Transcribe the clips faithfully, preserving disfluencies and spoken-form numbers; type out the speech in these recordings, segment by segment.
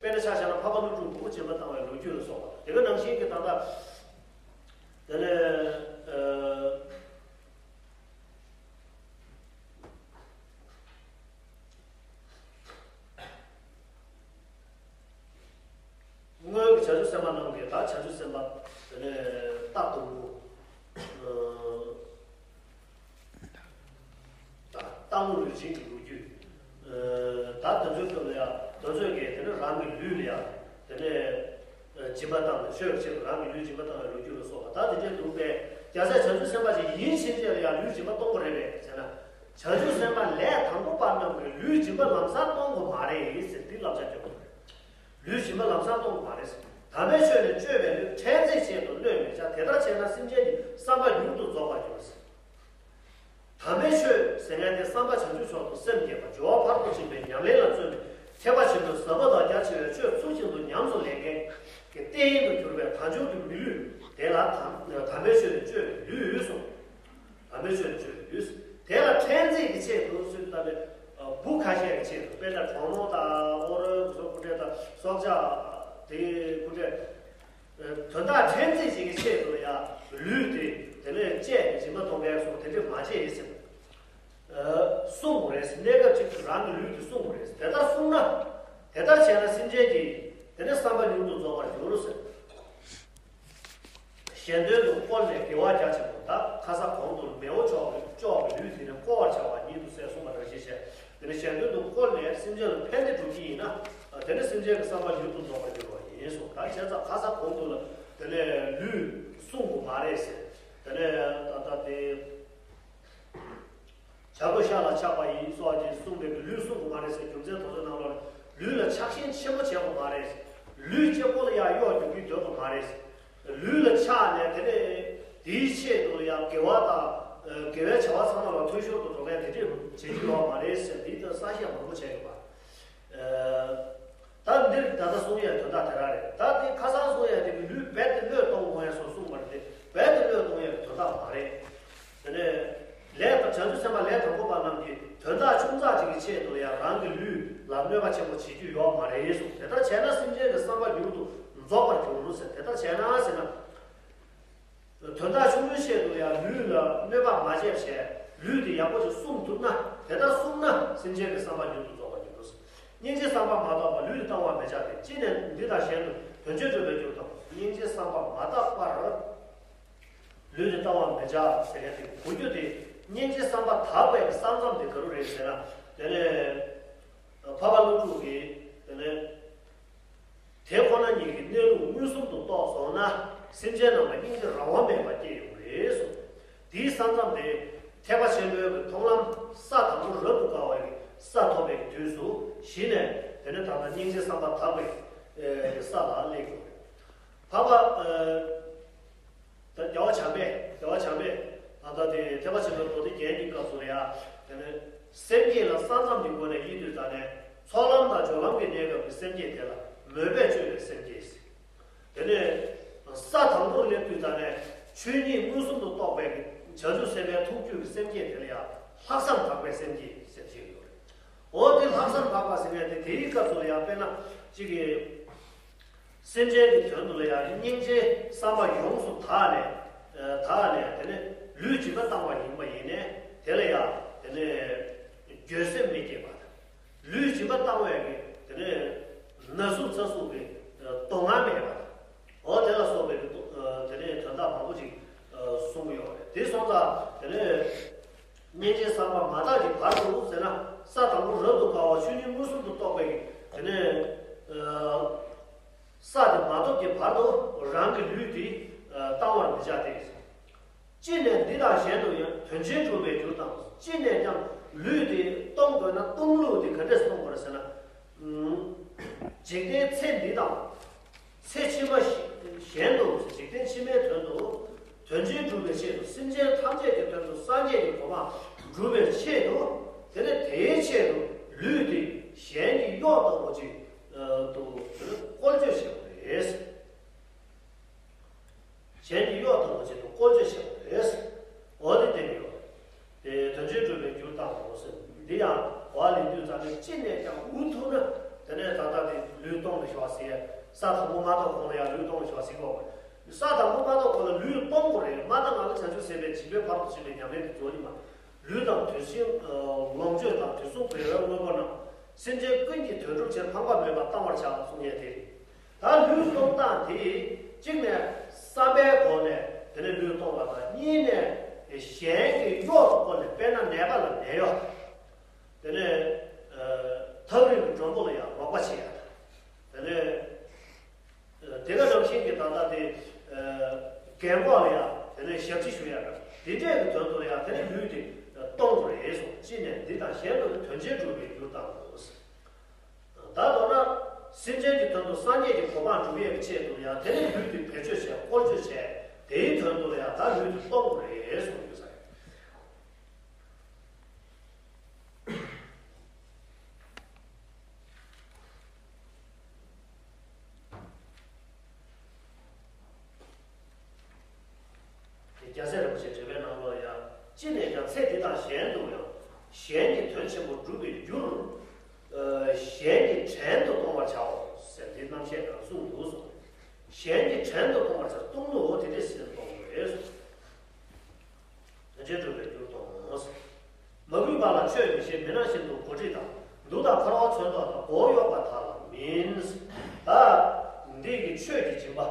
དཔེར་ན་ཆ་བཞག་ན་འཕགས་པ་ཀླུ་སྒྲུབ་ཀྱི་སྦྱིན་པ་བཏང་བའི་ལོ་རྒྱུས་ལ་སོགས་པ་དེ་ག་ནང་བཞིན་གྱི་ད་ལྟ་དེ་ལས་ཨ། སྔོན་གྱི་བྱང་ཆུབ་སེམས་དཔའ་རྣམས་ཀྱིས་ད་བྱང་ཆུབ་སེམས་དཔའ་དེ་ནས་རྟག་ཏུ་ངུ། ད་རྟག་ངུ་ལུས་སྦྱིན་གྱི་ལོ་རྒྱུས། ད་དེ་ཚོའི་སྐབས་ལ་ཡང་དེ་ཚོས་ཀྱིས་དེ་ནས་རང་གི་ལུས་ལ་ཡང་དེ་ནས་སྦྱིན་པ་བཏང་ནས་ཆོས་ཀྱི་ཆེད་དུ་རང་གི་ལུས་སྦྱིན་པ་བཏང་བའི་ལོ་རྒྱུས་ལ་སོགས་པ་ད་དེ་འདྲའི་འདུག་པས། རྒྱལ་སྲས་བྱང་ཆུབ་སེམས་དཔའ་ཞིག་ཡིན་ཕྱིན་ཆད་ལ་ཡང་ལུས་སྦྱིན་པ་གཏོང་དགོས་རེད་པས་ཟེར་ན། བྱང་ཆུབ་སེམས་དཔའ་ལས་དང་པོ་པ་རྣམས་ཀྱིས་ལུས་སྦྱིན་པ་ལམ་སང་གཏོང་དགོས་མ་རེད་ཟེར་འདི་བསླབ་བྱ་སྐྱོན་པ་རེད། ལུས་སྦྱིན་པ་ལམ་སང་གཏོང་དགོས་མ་རེད་ཟེར། དམ་པའི་ཆོས་ནི་སྤྱོད་པའི་ལུས། ཕྲན་ཚེགས་ཆེད་དུ་གནོད་མི་བྱ། དེ་ལྟར་བྱས་ན་སེམས་ཅན་གྱི་བསམ་པ་མྱུར་དུ་རྫོགས་པར་འགྱུར་ཟེར། དམ་པའི་ཆོས་ཟེར་མཁན་དེ་བསམ་པ་བྱང་ཆུབ་མཆོག་ཏུ་སེམས་བསྐྱེད་པ། སྦྱོར་བ་ཕར་ཕྱིན་པའི་ཉམས་ལེན་ལ་བརྩོན་པའི་ཐེག་པ་ཆེན་པོའི་ཟབ་པ་དང་རྒྱ་ཆེ་བའི་ཆོས་ཚུལ་བཞིན་དུ་ཉམས་སུ་ལེན་མཁན་གྱི་གཏན་ཡིན་དུ་གྱུར་པའི་དལ་འབྱོར་གྱི་མི་ལུས་དེ་ལ་དམ་དམ་པའི་ཆོས་ནི་སྤྱོད་པའི་ལུས་གསུངས། དམ་པའི་ཆོས་ནི་སྤྱོད་པའི་ལུས། དེ་ལ་ཕྲན་ཚེགས་ཀྱི་ཆེད་དུ་ཚུལ་ལྟ་བུའི་བུ་ཁ་ཤས་ཀྱི་ཆེད་དུ་དཔེར་ན་གྲོགས་མོ་དང་ཨོ་རོད་སོགས་སྐུ་འདྲེ་དང་སྲོག་ཆགས་དེའི་སྐུ་འདྲེ། དོན་དག་ཕྲན་ཚེགས་ཤིག་གི་ཆེད་དུ་ཡང་ལུས་དེ་དེ་ལས་བཅད་དེ་སྦྱིན་པ་གཏོང་མཁན་སོགས་དེ་འདྲས་མ་བྱེད་ཟེར། གསུང་དགོས་རེད་ཟེར། གནས་སྐབས་ཅིག་ཏུ་རང་གི་ལུས་དེ་གསུང་དགོས་རེད་ཟེར། དེ་ལྟར་གསུངས་ན། དེ་ལྟར་བྱས་ན་སེམས་ཅན་གྱི་དེ་ནས་བསམ་པ་མྱུར་དུ་རྫོགས་པར་འགྱུར་ཟེར། གཞན་དོན་དུ་བཀོལ་ནས་དགེ་བ་རྒྱ་ཆེན་པོ་དག་ཁ་ས་གོང་དུ་མེ་བོ་ཅོག་གི་ཅོག་གི་ལུས་དེ་ནི་བཀོལ་བར་བྱ་བ་ཉིད་དུ་ཟད་གསུངས་པ་ནང་བཞིན་བྱས། དེ་ནི་གཞན་དོན་དུ་བཀོལ་ནས་སེམས་ཅན་ལ་ཕན་བདེ་བསྒྲུབ་ཀྱི་ཡིན་ན། དེ་ནི་སེམས་ཅན་གྱི་བསམ་པ་མྱུར་དུ་རྫོགས་པར་འགྱུར་བ་ཡིན་གསུངས། ད་བྱས་ཙང་ཁ་ས་གོང་དུ་ལ་དེ་ནས་ལུས་གསུང་དགོས་མ་རེད་ཟེར། དེ་ནས་ད་ལྟ་དེ། བྱ་རྒོད་ཤ་ལ་ཆགས་པ་ཡིན་སོགས་ཀྱིས་གསུངས་པའི་ལུས་གསུང་དགོས་མ་རེད་ཟེར། རྒྱུ་མཚན་དེ་ཚོའི་ནང་ལོགས་ལུས་ལ་ཆགས་ཞེན་ཆེན་པོ་བྱེད་དགོས་མ་རེད། ལུས་གཅིག་པོ་ལ་ཡང་གཡོག་རྒྱུག་རྒྱུ་འདོད་དགོས་མ་རེད། ལུས་ལ་ཆགས་ནས་དེ་ནས་དེའི་ཆེད་དུ་ཡང་དགེ་བ་དང་དགེ་བའི་བྱ་བ་ཚང་མ་ལ་འཐུས་ཤོར་དུ་འགྲོ་མཁན་དེ་འདྲས་བྱེད་རྒྱུ་ཡོད་མ་རེད་ཟེར། འདི་ལྟར་གསལ་བཤད་མང་པོ་བྱས་ཡོད་པ། ད་འདིར་ད་ལྟ་གསུང་ཡས་དོན་དག་དེ་རང་རེད། ད་དེ་ཁ་སང་གསུང་ཡས་དེ་གི་ལུས་རྦད་དེ་བློས་གཏོང་དགོས་ཡས་སོགས་གསུངས་པ་རེད་དེ་རྦད་དེ་བློས་གཏོང་ཡས་དོན་དག་མ་རེད། དེ་ནས་ལས་དང་བྱང་ཆུབ་སེམས་དཔའ་ལས་དང་པོ་པ་རྣམས་ཀྱིས་དོན་དག་ཆུང་ཙག་ཅིག་གི་ཆེད་དུ་ཡང་རང་གི་ལུས་ལ་གནོད་པ་ཆེན་པོ་བྱེད་རྒྱུ་ཡོད་མ་རེད་གསུངས། དེ་ལྟར་བྱས་ན་སེམས་ཅན་གྱི་བསམ་པ་མྱུར་དུ་རྫོགས་པར་འགྱུར་ཟེར། དེ་ལྟར་བྱས་ན་ཟེར་ན། དོན་དག་ཆུང་ཆུང་ཆེད་དུ་ཡང་ལུས་ལ་གནོད་པ་མ་བྱས་བྱས་ལུས་དེ་ཡག་པོ་ཞིག་སྲུང་ཐུབ་ན། དེ་ལྟར་སྲུང་ན་སེམས་ཅན་གྱི་བསམ་པ་མྱུར་དུ་རྫོགས་པར་འགྱུར་རོ། སྙིང་རྗེའི་བསམ་པ་མ་དག་པར་ལུས་དེ་བཏང་བར་མི་བྱ་སྟེ། ཅི་ནས་འདི་དང་གཞན་དུ་དོན་ཆེན་སྒྲུབ་པའི་རྒྱུར་བཏང་། སྙིང་རྗེའི་བསམ་པ་མ་དག་པར་ལུས་དེ་བཏང་བར་མི་བྱ་ཟེར་མཁན་དེ་གོ་རྒྱུ་དེ། སྙིང་རྗེའི་བསམ་པ་དག་པའི་ས་མཚམས་དེ་ག་རེ་རེད་ཟེར་ན། དེ་ནས་འཕགས་པ་ཀླུ་སྒྲུབ་ཀྱིས་དེ་ནས། དེ་ཁོ་ན་ཉིད་ཀྱི་གནས་ལུགས་མངོན་སུམ་དུ་རྟོགས་སོང་ན། སེམས་ཅན་རྣམས་ལ་སྙིང་རྗེ་རང་དབང་མེད་པར་སྐྱེ་ཡོང་གི་རེད་གསུངས། དེའི་ས་མཚམས་དེ་ཐེག་པ་ཆེན་པོའི་གི་མཐོང་ལམ་ས་དང་པོ་རབ་ཏུ་དཀར་བའི་གི་ས་ཐོབ་པའི་གི་དུས་སུ་གཞི་ནས་དེ་ནས་ད་ལྟ་སྙིང་རྗེ་བསམ་པ་དག་པའི་ས་ལ་སླེབས་ཡོང་གི་རེད། འཕགས་པ། ད་རྒྱལ་བ་བྱམས་པས་རྒྱལ་བ་བྱམས་པས་ད་ལྟ་དེ་ཐེག་པ་ཆེན་པོའི་མདོ་སྡེ་རྒྱན་གྱི་སྐབས་སུ་ཡང་དེ་ནས་སེམས་བསྐྱེད་ལ་ས་མཚམས་ཀྱི་སྒོ་ནས་དབྱེ་དུས་ཙ་ནས་ཚོགས་ལམ་དང་སྦྱོར་ལམ་གྱི་གནས་སྐབས་ཀྱི་སེམས་བསྐྱེད་དེ་ལ་མོས་པས་སྤྱོད་པའི་སེམས་བསྐྱེད་ཟེར། དེ་ནས་ས་དང་པོར་སླེབས་དུས་ཙ་ནས་ཆོས་ཉིད་མངོན་སུམ་དུ་རྟོགས་པའི་བྱང་ཆུབ་སེམས་དཔའི་ཐུགས་རྒྱུད་ཀྱི་སེམས་བསྐྱེད་དེ་ལ་ཡང་ལྷག་བསམ་དག་པའི་སེམས་བསྐྱེད་ཟེར་བཤད་ཡོད་རེད། འོ་དེ་ལྷག་བསམ་དག་པ་ཟེར་མཁན་དེ་དེའི་སྐབས་སུ་ལ་ཡང་དཔེར་ན་གཅིག་གིས། སེམས་ཅན་གྱི་དོན་དུ་ལ་ཡང་སྙིང་རྗེའི་བསམ་པ་ཡོངས་སུ་དག་ནས། དག་ནས་དེ་ནས་ལུས་སྦྱིན་པ་བཏང་བ་ཡིན་པ་ཡིན་ནས་དེ་ལ་ཡང་དེ་ནས་འགྱོད་སེམས་མི་སྐྱེད་པ་དང་། ལུས་སྦྱིན་པ་བཏང་བས་ཀྱི་དེ་ནས་ན་ཟུག་ཚ་ཟུག་གི་དོགས་སྣང་མེད་པ་དང་། འོ་དེ་ལ་སོགས་པའི་དེ་ནས་དོན་དག་མང་པོ་ཅིག་གསུང་གི་ཡོད་རེད། དེ་སོང་ཙང་དེ་ནས། སྙིང་རྗེའི་བསམ་པ་མ་དག་གི་བར་དུ་ཟེར་ན་ས་དང་པོ་རབ་ཏུ་དཀར་བ་ཆོས་ཉིད་མངོན་སུམ་དུ་རྟོགས་པའི་དེ་ནས་ས་དེ་མ་ཐོབ་ཀྱི་བར་དུ་རང་གི་ལུས་དེ་བཏང་བར་མི་བྱ་སྟེ། ཅི་ནས་འདི་དང་གཞན་དུ་ཡང་དོན་ཆེན་སྒྲུབ་པའི་རྒྱུར་དང་། ཅི་ནས་ཀྱང་ལུས་དེ་གཏོང་དགོས་ན་གཏོང་ལུགས་དེ་ག་འདྲས་གཏོང་དགོས་རེད་ཟེར་ན། འཇིག་རྟེན་ཚེ་འདི་དང་། ཚེ་ཕྱི་མ་གཞན་དུ་འཇིག་རྟེན་ཕྱི་མའི་དོན་དུ་དོན་ཆེན་སྒྲུབ་པའི་ཆེད་དུ་སེམས་ཅན་ཐམས་ཅད་ཀྱི་དོན་དུ་སངས་རྒྱས་ཀྱི་གོ་འཕང་སྒྲུབ་པའི་ཆེད་དུ་དེ་ནས་དེའི་ཆེད་དུ་ལུས་འདི་གཞན་གྱི་གཡོག་ལྟ་བུ་ཅིག་ཏུ་བཀོལ་སྤྱོད་བྱེད་པ་རེད། གཞན་གྱི་གཡོག་ལྟ་བུ་ཅིག་ཏུ་བཀོལ་སྤྱོད་བྱེད་པ་རེད། འོ་དེ་བསྟན་ཡོད། དེ་དོན་ཆེན་སྒྲུབ་པའི་རྒྱུར་བཏང་དགོས་ཟེར། འདི་ཡང་གོ་བ་ལེན་དུས་ཙམ་ནས་ཅི་ནས་ཀྱང་འུ་ཐུག་ན་དེ་ནས་ད་ལྟ་དེ་ལུས་སྟོང་ནས་ ས་དང་པོ་མ་གཏོགས་གོང་ལ་ཡང་ལུས་གཏོང་བྱ་ཟིག་གོ། ས་དང་པོ་མ་གཏོགས་གོང་ལ་ལུས་གཏོང་དགོས་རེད། མ་གཏོགས་ང་ལ་བྱང་ཆུབ་སེམས་དཔའི་སྦྱིན་པའི་ཕ་རོལ་ཏུ་ཕྱིན་པའི་ཉམས་ལེན་དེ་རྫོགས་ཉི་མ། ལུས་དང་དུས་གསུམ་ལོངས་སྤྱོད་དང་དུས་གསུམ་བདེ་བའི་དངོས་པོ་རྣམས་སེམས་ཅན་ཀུན་གྱི་དོན་སྒྲུབ་ཕྱིར་ཕངས་པ་མེད་པར་གཏང་བར་བྱ་གསུང་ཡས་དེ་རེད། ད་ལུས་གཏོང་སྟངས་དེ་གཅིག་ནས་བསམ་པའི་སྒོ་ནས་དེ་ནས་ལུས་གཏོང་བ་དང་། གཉིས་ནས་གཞན་གྱི་གཡོག་གི་སྒོ་ནས། དཔེར་ན་ནད་པ་ལ་ནད་གཡོག་དེ་ནས་ཐག་རིང་གི་མགྲོན་པོ་ལ་ཡང་རོགས་པ་བྱེད་ཡ་དང་། དེ་ནས་དེ་ག་ནང་བཞིན་གྱི་ད་ལྟ་དེ་རྒན་འཁོགས་ལ་ཡང་དེ་ནས་ཞབས་ཕྱི་ཞུ་ཡ་དང་། དེ་འདྲས་ཀྱི་དོན་དུ་ལ་ཡང་དེ་ནས་ལུས་དེ་གཏོང་དགོས་རེད་གསུངས། གཅིག་ནས་འདི་དང་གཞན་དུ་དོན་ཆེན་སྒྲུབ་པའི་རྒྱུར་གཏང་དགོས། ད་མདོར་ན་སེམས་ཅན་གྱི་དོན་དུ་སངས་རྒྱས་ཀྱི་གོ་འཕང་སྒྲུབ་ཡས་ཀྱི་ཆེད་དུ་ཡང་དེ་ནས་ལུས་དེ་བེད་སྤྱོད་བྱས། བཀོལ་སྤྱོད་བྱས། དེའི་དོན་དུ་ལ་ཡང་ད་ལུས་དེ་གཏོང་དགོས་རེད་གསུངས་ཡོད་ས་རེད། རྒྱལ་སྲས་རིན་པོ་ཆེའི་འགྲེལ་པའི་ནང་ལོགས་ཡང་། ཅི་ནས་ཀྱང་ཚེ་འདི་དང་གཞན་དུ་ཡང་། གཞན་གྱི་དོན་ཆེན་པོ་སྒྲུབ་པའི་རྒྱུར། ཨ། གཞན་གྱི་བྲན་དུ་གཏོང་བར་བྱའོ་ཟེར། འདི་རྣམ་བཤད་ནང་གསུངས་འདུག་གསུངས། གཞན་གྱི་བྲན་དུ་གཏོང་བར་བྱ། གཏོང་ལུགས་འོ་དེ་འདྲས་ཟེར་གཏོང་དགོས་རེད་གསུངས། དོན་ཆེན་སྒྲུབ་པའི་རྒྱུར་གཏོང་ངོ་། མ་གུས་པ་ལ་ཆོས་མི་བཤད། མི་སྣང་བཞིན་དུ་མགོ་དཀྲིས་དང་། གདུགས་དང་འཁར་བ་མཚོན་ཐོགས་དང་། མགོ་བོ་གཡོགས་པ་དག་ལ་མིན། ད་འདི་གི་ཆོས་ཀྱི་སྦྱིན་པ་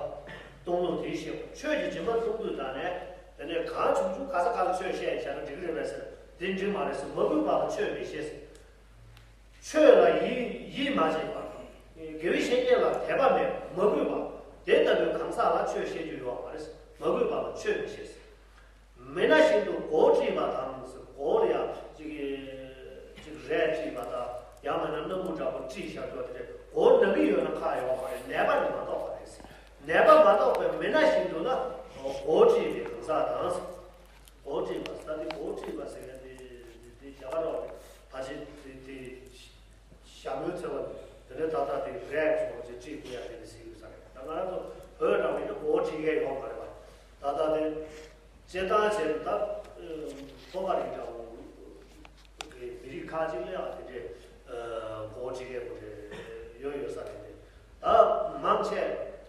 གཏོང་ལུགས་དེ་བཤད། ཆོས་ཀྱི་སྦྱིན་པ་གཏོང་དུས་ད་ནས་དེ་ནས་གང་བྱུང་བྱུང་ག་ས་ག་ལ་ཆོས་བཤད་བྱས་ན་འགྲིག་གི་རེད་པས་ཟེར། དེ་འགྲིག་མ་རེད་ཟེར། མ་གུས་པ་ལ་ཆོས་མི་བཤད་ཟེར། ཆོས་ལ་ཡིད་ཡིད་མ་ཆེས་པ། དགེ་བའི་བཤེས་གཉེན་ལ་དད་པ་མེད། མ་གུས་པ། དེ་ལྟ་བུའི་གང་ཟག་ལ་ཆོས་བཤད་རྒྱུ་ཡོད་མ་རེད། མ་གུས་པ་ལ་ཆོས་མི་བཤད། མི་སྣང་བཞིན་དུ་མགོ་བོ་དཀྲིས་པ་དང་། མགོ་ལ་ཡང་ཅིག་ཅིག་རས་དཀྲིས་པ་དང་། ཡང་མིན་ན་སྣམ་བུ་འདྲ་པོ་དཀྲིས་བཞག་རྒྱུ་དེ་འདྲ། མགོ་ན་གི་ཡོད་ན་ཁག་ཡོད་མ་རེད། ནད་པ་ནི་མ་གཏོགས་པ་རེད། ནད་པ་མ་གཏོགས་པའི་མི་སྣང་བཞིན་དུ་ན་མགོ་བོ་དཀྲིས་པའི་གང་ཟག་དང་། མགོ་བོ་དཀྲིས་པ་ཟེར་དེ། མགོ་བོ་དཀྲིས་པ་ཟེར་མཁན་དེ་དེ་རྒྱ་གར་བ་ཕལ་ཆེར་དེ་དེ་ཞྭ་མོའི་ཚེ་བ་དེ་ནས་ད་ལྟ་དེ་རས་སོགས་ཅིག་དཀྲིས་དགོས་ཡ་དེ་འདྲ་ཟེར་གྱི་ཡོད་ས་རེད། ད་ང་རང་ཚོ་བོད་འདྲ་བོ་ཡིན་ན་མགོ་བོ་དཀྲིས་མཁན་ཡོད་མ་རེད་པ། ད་ལྟ་དེ་སྤྱིར་བཏང་བྱས་ན་ད་ཐོག་མ་རིགས་འདྲ་བོ་གི་མི་རིགས་ཁག་ཅིག་ལ་ཡང་དེ་འདྲའི་མགོ་བོ་དཀྲིས་མཁན་པོ་དེ་ཡོད་ཡོད་ས་རེད། དེ་ད་མང་ཆེ་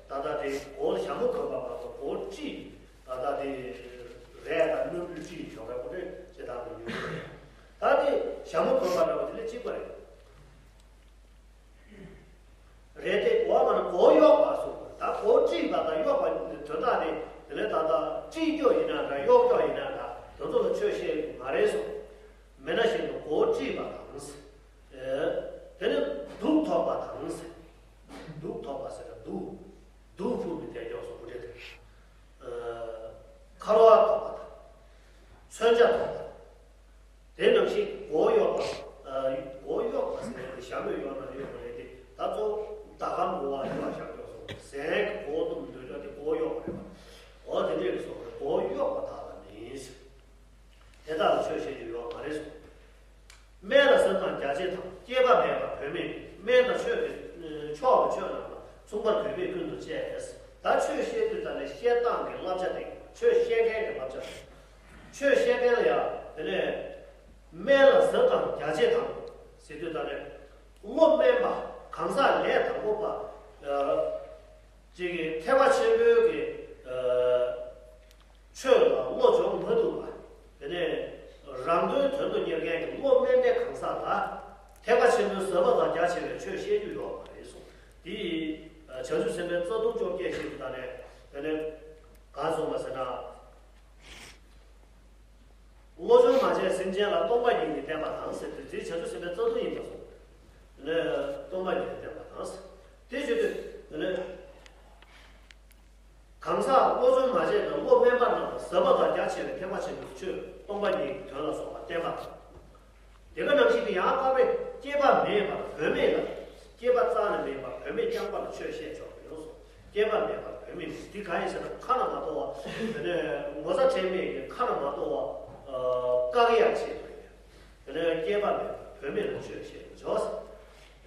ད་ལྟ་དེ་མགོ་ལ་ཞྭ་མོ་གོན་པ་མ་གཏོགས་མགོ་དཀྲིས། ད་ལྟ་དེ་རས་དང་སྣམ་བུ་དཀྲིས་ཡོད་པའི་སྐོར་དེ་ཇི་ལྟར་མི་ཉུང་། ད་དེ་ཞྭ་མོ་གོན་པ་འདྲ་བོ་དེ་ལ་གཅིག་པ་རེད། རས་དེ་གོ་བ་མ་ན་མགོ་གཡོགས་པ་གསུངས། ད་མགོ་དཀྲིས་པ་དང་གཡོགས་པ་དོན་དག་དེ་དེ་ལས་ད་ལྟ་དཀྲིས་རྒྱུ་ཡིན་ན་འདྲ། གཡོགས་རྒྱུ་ཡིན་ན་འདྲ། དེ་ཚོ་ལ་ཆོས་བཤད་དགོས་མ་རེད་གསུངས། མི་སྣང་བཞིན་དུ་མགོ་དཀྲིས་པ་དང་། དེ་ནས་གདུགས་ཐོགས་པ་དང་། གདུགས་ཐོགས་པ་ཟེར་ན་གདུགས། གདུགས་ཕུབ་པའི་དལ་འབྱོར་སོགས་པོ་འདྲ་དེ། འཁར་བ་ཐོགས་པ་དང་། མཚོན་ཆ་ཐོགས་པ་དང་། དེ་ནང་བཞིན་མགོ་གཡོགས་པ། མགོ་གཡོགས་པ་ཟེར་ནས་ཞྭ་མོ་གཡོགས་ན་ཡོད་པ་རེད་དེ། ད་གཙོ་བོ་ཟླ་གམ་མགོ་བ་ཡོད་པ་ཞབས་ཀྱོག་སོགས་ཟན་གྱི་མགོ་བོ་བཏུམ་སྡོད་ཀྱོག་དེ་མགོ་གཡོགས་པ་རེད་པ། འོ་དེ་འདྲས་ཀྱི་སོགས་པའི་མགོ་གཡོགས་པ་དག་ལ་མིན། དེ་དག་ལ་ཆོས་བཤད་རྒྱུ་ཡོད་མ་རེད་གསུངས། སྨན་ལ་ཟབ་དང་རྒྱ་ཆེ་དང་། སྐྱེས་པ་མེད་པར་བུད་མེད་མིན། སྨན་དང་མཆོག་གི་མཆོག་གི་ཆོས་རྣམས་ལ་མཚུངས་པར་གུས་པས་ཀུན་ཏུ་སྤྱད། ད་ཆོས་བཤད་དུས་ད་ནས་བཤད་སྟངས་ཀྱི་བསླབ་བྱ་དེ། ཆོས་བཤད་མཁན་གྱི་བསླབ་བྱ་དེ། ཆོས་བཤད་མཁན་ལ་ཡང་དེ་ནས་སྨན་ལ་ཟབ་དང་རྒྱ་ཆེ་དང་ཟེར་དུས་ད་ནས་བློ་དམན་པ། གང་ཟག་ལས་དང་པོ་པ། ཅིག་གིས་ཐེག་པ་ཆེན་པོའི་གི་ཨ་ཆོས་ལ་བློ་སྦྱོང་མ་ཐུབ་པ། དེ་ནས་རང་དོན་དོན་དུ་གཉེར་མཁན་གྱི་བློ་དམན་པའི་གང་ཟག་ལ་ཐེག་པ་ཆེན་པོའི་ཟབ་པ་དང་རྒྱ་ཆེ་བའི་ཆོས་བཤད་རྒྱུ་ཡོད་མ་རེད་གསུངས། དེ་ཡིས་བྱང་ཆུབ་སེམས་དཔའི་རྩ་ལྟུང་བཅོ་བརྒྱད་བཤད་དུས་ད་ནས། དེ་ནས་ག་རེ་གསུངས་པ་ཟེར་ན། བློ་སྦྱོང་མ་བྱས་སེམས་ཅན་ལ། སྟོང་པ་ཉིད་ཀྱིས་བསྟན་པ་དང་ཟེར་དུས་དེ་བྱང་ཆུབ་སེམས་དཔའི་རྩ་ལྟུང་ཡིན་པ་སོང་། ནས་སྟོང་པ་ཉིད་ཀྱིས་བསྟན་པ་དང་ཟེར། དེ་བྱེད་དུས་ནས་གང་ཟག་བློ་སྦྱོང་མ་བྱས་པའི་བློ་དམན་པ་རྣམས་ལ་ཟབ་པ་དང་རྒྱ་ཆེ་བའི་ཐེག་པ་ཆེན་པོའི་ཆོས་སྟོང་པ་ཉིད་ཀྱི་དོན་ལ་སོགས་པ་བསྟན་པ་དང་། དེ་ག་ནང་བཞིན་དུ་ཡང་དག་པའི་སྐྱེས་པ་མེད་པར་བུད་མེད་ལ། སྐྱེས་པ་རྩ་ནས་མེད་པར་བུད་མེད་རྐྱང་པ་ལ་ཆོས་བཤད་ཆོག་པ་ཡོངས་སུ། སྐྱེས་པ་མེད་པར་བུད་མེད་མིན། འདི་གང་ཡིན་ཟེར་ན་ཁ་ན་མ་ཐོ་བ། དེ་ནས་ངོ་ཚ་ཁྲེལ་མེད་ཀྱི་ཁ་ན་མ་ཐོ་བ་བཀག་ཡག་ཆེད་དུ་ཡིན། དེ་ནས་སྐྱེས་པ་མེད་པར་བུད་མེད་ལ་ཆོས་བཤད་ཆོག།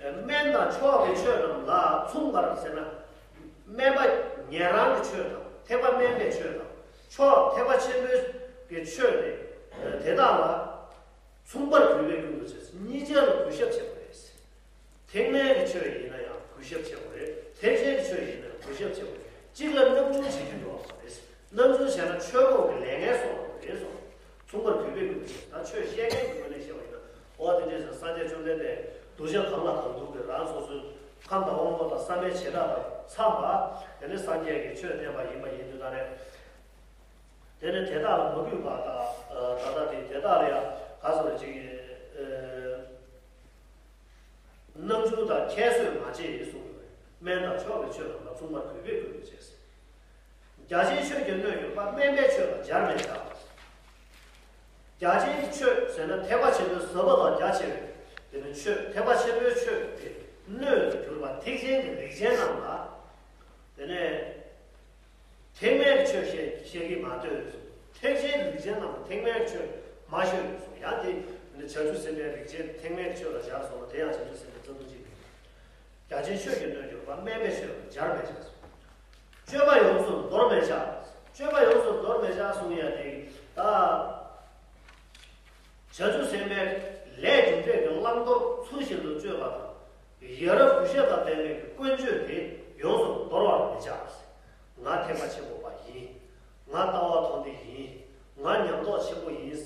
སྨན་དང་མཆོག་གི་ཆོས་རྣམས་ལ་མཚུངས་པར་ཟེར་ན། སྨན་པ་ཉན་རང་གི་ཆོས་དང་ཐེག་པ་དམན་པའི་ཆོས་དང་། མཆོག་ཐེག་པ་ཆེན་པོའི་གི་ཆོས་དེ་དེ་དག་ལ། མཚུངས་པར་གུས་པས་ཀུན་ཏུ་སྤྱད། གཉིས་ཆར་ལ་གུས་ཞབས་བྱེད་དགོས་རེད། ཐེག་དམན་གྱི་ཆོས་ཡིན་ན་ཡང་གུས་ཞབས་བྱེད་དགོས་རེད། ཐེག་ཆེན་གྱི་ཆོས་ཡིན་ན་གུས་ཞབས་ཆེ་བ་རེད། གཅིག་ལ་རྣམ་འཇུག་བྱེད་རྒྱུ་ཡོད་པ་རེད། རྣམ་འཇུག་བྱས་ན་ཆོས་སྐོར་གྱི་ལས་ངན་སོགས་རེད་སོ། མཚུངས་པར་གུས་པས་བསྐུལ་ཏེ། ད་ཆོས་བཤད་མཁན་གྱི་ངོས་ནས་བཤད་པ་ཡིན་ན། འོ་དེ་འདྲས་སུ་སངས་རྒྱས་བཅོམ་ལྡན་འདས་གདུལ་བྱ་གང་ལ་གང་འདུལ་གྱི་རང་སོ་སོའི་ཁམས་དང་དབང་པོ་དང་བསམ་པའི་བྱེ་བྲག་དང་འཚམས་པ། དེ་ནས་སངས་རྒྱས་ཀྱི་ཆོས་བསྟན་པ་ཡིན་པ་ཡིན་དུས་ད་ནས། དེ་ནི་དེ་དག་ལ་མ་གུས་པ་དང་། ད་ལྟ་དེ་དེ་དག་ལ་ཡང་ག་ཟེར་བ་ཅིག་རྣམ་འཇུག་དང་ཁྱད་གསོད་མ་བྱེད་གསུངས་ཡོད། དམན་དང་ཕྱོགས་ཀྱི་ཆོས་རྣམས་ལ་མཚུངས་པར་གུས་པས་བསྐུལ་བར་བྱས། རྒྱ་ཆེན་ཆོས་ཀྱི་སྣོད་གྱུར་པ། དམན་པའི་ཆོས་ལ་སྦྱར་མི་བྱ། རྒྱ་ཆེན་གྱི་ཆོས་ཟེར་ན་ཐེག་པ་ཆེན་པོའི་ཟབ་པ་དང་རྒྱ་ཆེ་བའི་དེ་ནི་ཆོས། ཐེག་པ་ཆེན་པོའི་ཆོས་ཀྱི་སྣོད་དུ་གྱུར་པ་ཐེག་ཆེན་གྱི་རིགས་ཅན་རྣམས་ལ། དེ་ནས། ཐེག་དམན་གྱི་ཆོས་བཤད་བཤད་ཀྱིས་མ་སྡོད། ཐེག་ཆེན་རིགས་ཅན་རྣམས་ལ་ཐེག་དམན་གྱི་ཆོས་མ་ཤོད་གསུངས། ཡང་དེ་ནི་བྱང་ཆུབ་སེམས་དཔའི་རིགས་ཅན་ཐེག་དམན་གྱི་ཆོས་ལ་སྦྱར་སོང་བ་དེ་ཡང་བྱང་ཆུབ་སེམས་དཔའི་རྩ་ལྟུང་གཅིག་རེད། རྒྱ་ཆེན་ཆོས་ཀྱི་སྣོད་གྱུར་པ། དམན་པའི་ཆོས་ལ་སྦྱར་མི་བྱ་གསུངས། སྤྱོད་པ་ཡོངས་སུ་འདོར་མི་བྱ། སྤྱོད་པ་ཡོངས་སུ་འདོར་མི་བྱ་གསུངས་ཡ་དེ་ད། བྱང་ཆུབ་སེམས་དཔའི་ལས་རྒྱུ་འབྲས་ཀྱི་བླང་དོར་ཚུལ་བཞིན་དུ་སྤྱོད་པ་དང་། ཡ་རབས་གུས་ཞབས་དང་ལྡན་པའི་ཀུན་སྤྱོད་དེ་ཡོངས་སུ་འདོར་བར་མི་བྱ། ང་ཐེག་པ་ཆེན་པོ་པ་ཡིན། ང་ལྟ་བ་མཐོ་འདི་ཡིན། ང་ཉམས་རྟོགས་ཆེན་པོ་ཡིན།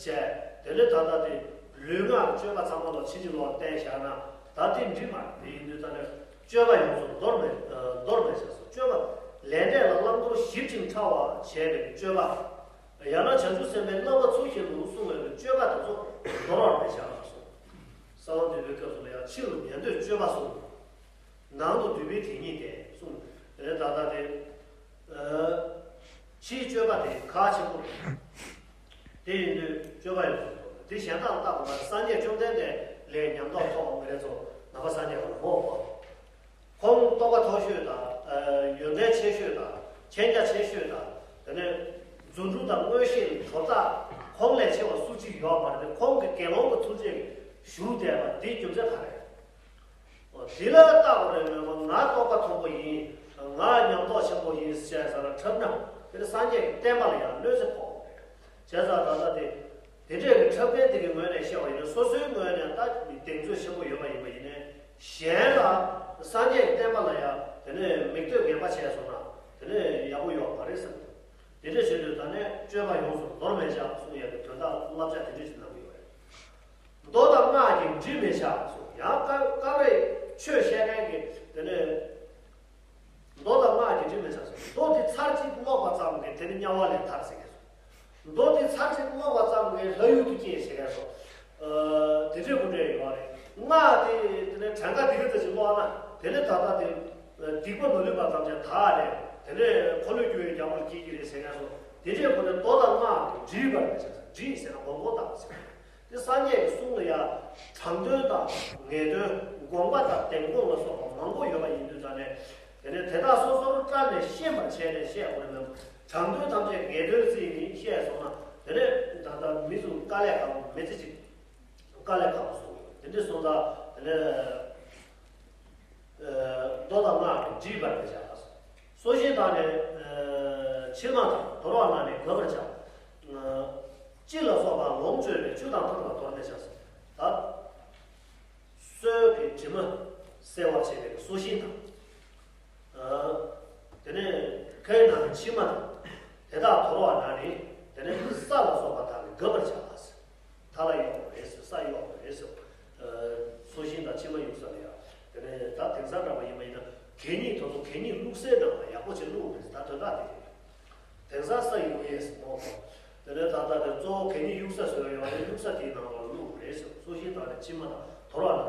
ཟེར་བྱས། དེ་ནས་ད་ལྟ་དེ་ལུས་ངག་གི་སྤྱོད་པ་ཚང་མ་ལ་ཕྱིན་ཅི་ལོག་བསྟན་བཞག་ན། ད་དེ་འགྲིག་མ་རེད། དེ་ཡིན་དུས་ད་ནི་སྤྱོད་པ་ཡོངས་སུ་འདོར་མི་འདོར་མི་བྱ་སོ། སྤྱོད་པ་ལས་འབྲས་ལ་བླང་དོར་ཞིབ་ཅིང་ཕྲ་བ་བྱས་པའི་སྤྱོད་པ། ཡང་ན་བྱང་ཆུབ་སེམས་དཔའི་བསླབ་པ་ཚུལ་བཞིན་དུ་བསྲུང་བའི་སྤྱོད་པ་དེ་ཚོ་འདོར་བར་མི་བྱ་གསུངས། གསང་བ་འདུས་པའི་སྐབས་སུ་ལ་ཡང་། ཕྱི་ལ་ཉན་ཐོས་སྤྱོད་པ་གསུམ། ནང་དུ་འདུས་པའི་དེ་ཉིད་དེ་གསུངས། དེ་ནས་ད་ལྟ་དེ། ཕྱིའི་སྤྱོད་པ་དེ་ཁག་ཆེན་པོ་རེད། དེ་ཡིན་དུས་སྤྱོད་པ་ཡོངས་སུ་འདོར། དེ་གཞན་དག་ལ་བརྟག་པ་ན། སངས་རྒྱས་བཅོམ་ལྡན་འདས་ལས་ཉམས་རྟོགས་ཐོགས་པ་མི་རེ་ཚོ་ནང་པ་སངས་རྒྱས་པ་ལ་མོ་བ། ཁོང་རྟོགས་པ་མཐོ་ཤོས་དང་། ཡོན་ཏན་ཆེ་ཤོས་དང་། མཁྱེན་རྒྱ་ཆེ་ཤོས་དང་། དེ་ནས་རྫུ་འཕྲུལ་དང་མངོན་ཤེས་གྲུབ་རྟགས་ཁོང་ལས་ཆེ་བ་སུ་གཅིག་ཡོད་མ་རེད། ཁོང་གི་དགེ་སློང་གི་ཚུལ་བྱེད་ཞུགས་བསྡད་པ་འདིའི་རྒྱུ་མཚན་ག་རེ། འོ་དེ་ལ་བརྟག་པ་རེད་མོད། ང་རྟོགས་པ་མཐོན་པོ་ཡིན། ང་ཉམས་རྟོགས་ཆེན་པོ་ཡིན་ཟེར་ཟེར་ན་འཁྲབ་ན། དེ་ནི་སངས་རྒྱས་ཀྱི་བསྟན་པ་ལ་ཡང་གནོད་འཚེ་ཕོག་པ་རེད། བྱས་ཙང་ད་ལྟ་དེ། དེ་འདྲས་ཀྱི་འཁྲབ་མཁན་དེ་གི་ངོས་ནས་བཤད་པ་ཡིན་ན། སོ་སོའི་ངོས་ནས་ད་གདེང་ཚོད་ཆེན་པོ་ཡོད་པ་ཡིན་པ་ཡིན་ནའི། གཞན་ལ་སངས་རྒྱས་ཀྱི་བསྟན་པ་ལ་ཡང་དེ་ནས་མིག་ལྟོས་ངན་པ་བྱས་སོང་ན་དེ་ནས་ཡག་པོ་ཡོད་མ་རེད་བསམ། དེ་འདྲས་བྱེད་དུས་ད་ནས་སྤྱོད་པ་ཡོངས་སུ་འདོར་མི་བྱ་གསུང་ཡ་གི་དོན་དག་བསླབ་བྱ་དེ་འདྲས་ཞིག་གནང་གི་ཡོད་རེད། མདོ་དང་སྔགས་ཀྱིས་འདྲི་མི་བྱ་གསུངས། ཡང་སྐབས་སྐབས་རེ་ཆོས་བཤད་མཁན་གྱིས་དེ་ནས། མདོ་དང་སྔགས་ཀྱིས་འདྲི་མི་བྱ་གསུངས། མདོ་འདི་ཚར་གཅིག་ཀློག་པ་ཙམ་གྱིས་དེ་ནི་དམྱལ་བ་ལས་ཐར་ཟེར་མཁན་སོ། མདོ་འདི་ཚར་གཅིག་ཀློག་པ་ཙམ་གྱིས་ལྷ་ཡུལ་དུ་སྐྱེ་ཟེར་མཁན་སོ། ཨ། དེ་འདྲའི་སྐུ་འདྲ་ཡོད་རེད། སྔགས་དེ་དེ་ནས་གྲངས་ཀ་དེ་ག་ཙམ་ཞིག་ཀློག་ན་དེ་ནི་ད་ལྟ་དེ་སྡིག་པ་མ་ལུས་པ་ཐམས་ཅད་དག་རེད། དེ་ནས་འཁོར་ལོས་སྒྱུར་བའི་རྒྱལ་པོར་སྐྱེ་གི་རེད་ཟེར་མཁན་སོ། དེ་འདྲའི་སྐུ་འདྲ་མདོ་དང་སྔགས་ཀྱིས་འདྲིས་པར་མི་བྱ། འདྲིས་ཟེར་ན་མགོ་སྐོར་བཏང་ཟེར། དེ་སངས་རྒྱས་ཀྱི་གསུང་ལ་ཡང་དྲང་དོན་དང་ངེས་དོན། དགོངས་པ་དང་བདེན་དགོངས་ལ་སོགས་པ་མང་པོ་ཡོད་པ་ཡིན་དུས་ཙང་ནས། དེ་ནས་དེ་དག་སོ་སོར་བཀར་ནས་ཤེས་པར་བྱས་ནས་བཤད་དགོས་རེད་མོད། དྲང་དོན་ཐམས་ཅད་ངེས་དོན་རྩིས་ནས་བཤད་སོང་ན་དེ་ནས་ད་ལྟ་མི་ཚོ་དཀའ་ལས་ཁག་པོ། མི་ཚེ་གཅིག་དཀའ་ལས་ཁག་པོ་བཟོ་གི་ཡོད། དེ་འདྲ་སོང་ཙང་དེ་ནས། མདོ་དང་སྔགས་ཀྱིས་འདྲིས་པར་མི་བྱ། སོ་ཤིང་དག་ནི་ཕྱེ་མ་དང་། དོར་བ་ན་ནི་དགབ་པར་བྱ། ལྕི་ལ་སོགས་པ་ལོངས་སྤྱོད་པའི་ཆུ་དང་ཐང་ལ་དོར་མི་བྱ། ད་སོས་ཀྱི་དྲི་མ་སེལ་བར་བྱེད་པའི་སོ་ཤིང་དང་། དེ་ནས་ཁའི་ནང་གི་ཕྱེ་མ་དང་། དེ་དག་དོར་བ་ན་ནི་དེ་ནས་ས་ལ་སོགས་པ་དག་གིས་དགབ་པར་བྱ། མཐའ་ལ་གཡོགས་པ་རེད་ཟེར། ས་གཡོགས་པ་རེད་ཟེར། སོ་ཤིང་དང་ཕྱེ་མ་གཡུག་ས་ལ་ཡ། དེ་ནས་ད་དེང་སང་འདྲ་པོ་ཡིན་པ་ཡིན་ན་གད་སྙིགས་དེ་ཚོ་གད་སྙིགས་བླུགས་སའི་ནང་ལ་ཡག་པོ་བྱས་བླུགས་རེད་ཟེར། ད་དོན་དག་དེ་རེད། དེང་སང་ས་གཡུག་ཡས་ཟེར་མོ། དེ་ནས་ད་ལྟ་དེ་གཙོ་བོ་གད་སྙིགས་གཡུག་ས་བཟོས་ཡོད་རེད། གཡུག་ས་དེའི་ནང་ལ་བླུགས་རེད་ཟེར། སོ་ཤིང་དག་ནི་ཕྱེ་མ་དང་། དོར་བ་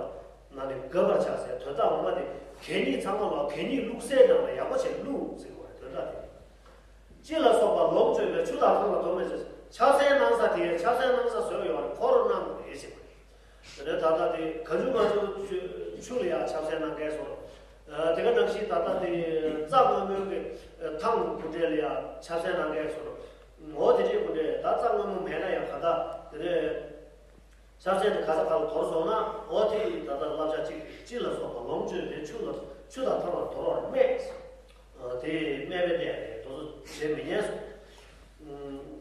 ན་ནི་དགབ་པར་བྱ་ཟེར། དོན་དག་ངོ་མ་དེ་གད་སྙིགས་ཚང་མ་ལ་གད་སྙིགས་བླུགས་སའི་ནང་ལ་ཡག་པོ་བྱས་བླུགས་ཟེར་དགོས་རེད། དོན་དག་དེ་རེད། ལྕི་ལ་སོགས་པ་ལོངས་སྤྱོད་པའི་ཆུ་དང་ཐང་ལ་དོར་མི་བྱ། ཆབ་གསང་གནང་ས་དེ་ཆབ་གསང་གནང་ས་བཟོས་ཡོད་རེད། ཁོ་རང་གནང་དགོས་རེད་ཟེར་བ་རེད། དེ་ནས་ད་ལྟ་དེ་ག་ཆུ་མ་ཆུ་ཆུ་ལ་ཡང་ཆབ་གསང་གནང་མཁན་སོ། དེ་ག་ནང་བཞིན་ད་ལྟ་དེ་རྩྭ་སྔོན་མོའི་གི་ཐང་གི་སྐུ་འདྲ་ལ་ཡང་ཆབ་གསང་གནང་མཁན་སོ། འོ་དེ་འདྲའི་སྐུ་འདྲ། ད་རྩྭ་སྔོན་མོ་མེད་ན་ཡང་ག་ད་དེ་ནས། ཆབ་གསང་དེ་ག་ས་ག་ལ་དོར་སོང་ན། འོ་དེ་ད་ལྟ་བསླབ་བྱ་གཅིག་ལྕི་ལ་སོགས་པ་ལོངས་སྤྱོད་པའི་ཆུ་ལ་ཆུ་དང་ཐང་ལ་དོར་བར་སྨད། དེ་སྨད་པའི་གནས་རེད། དེ་ཚོ་བྱེད་མི་ཉན་གསུངས།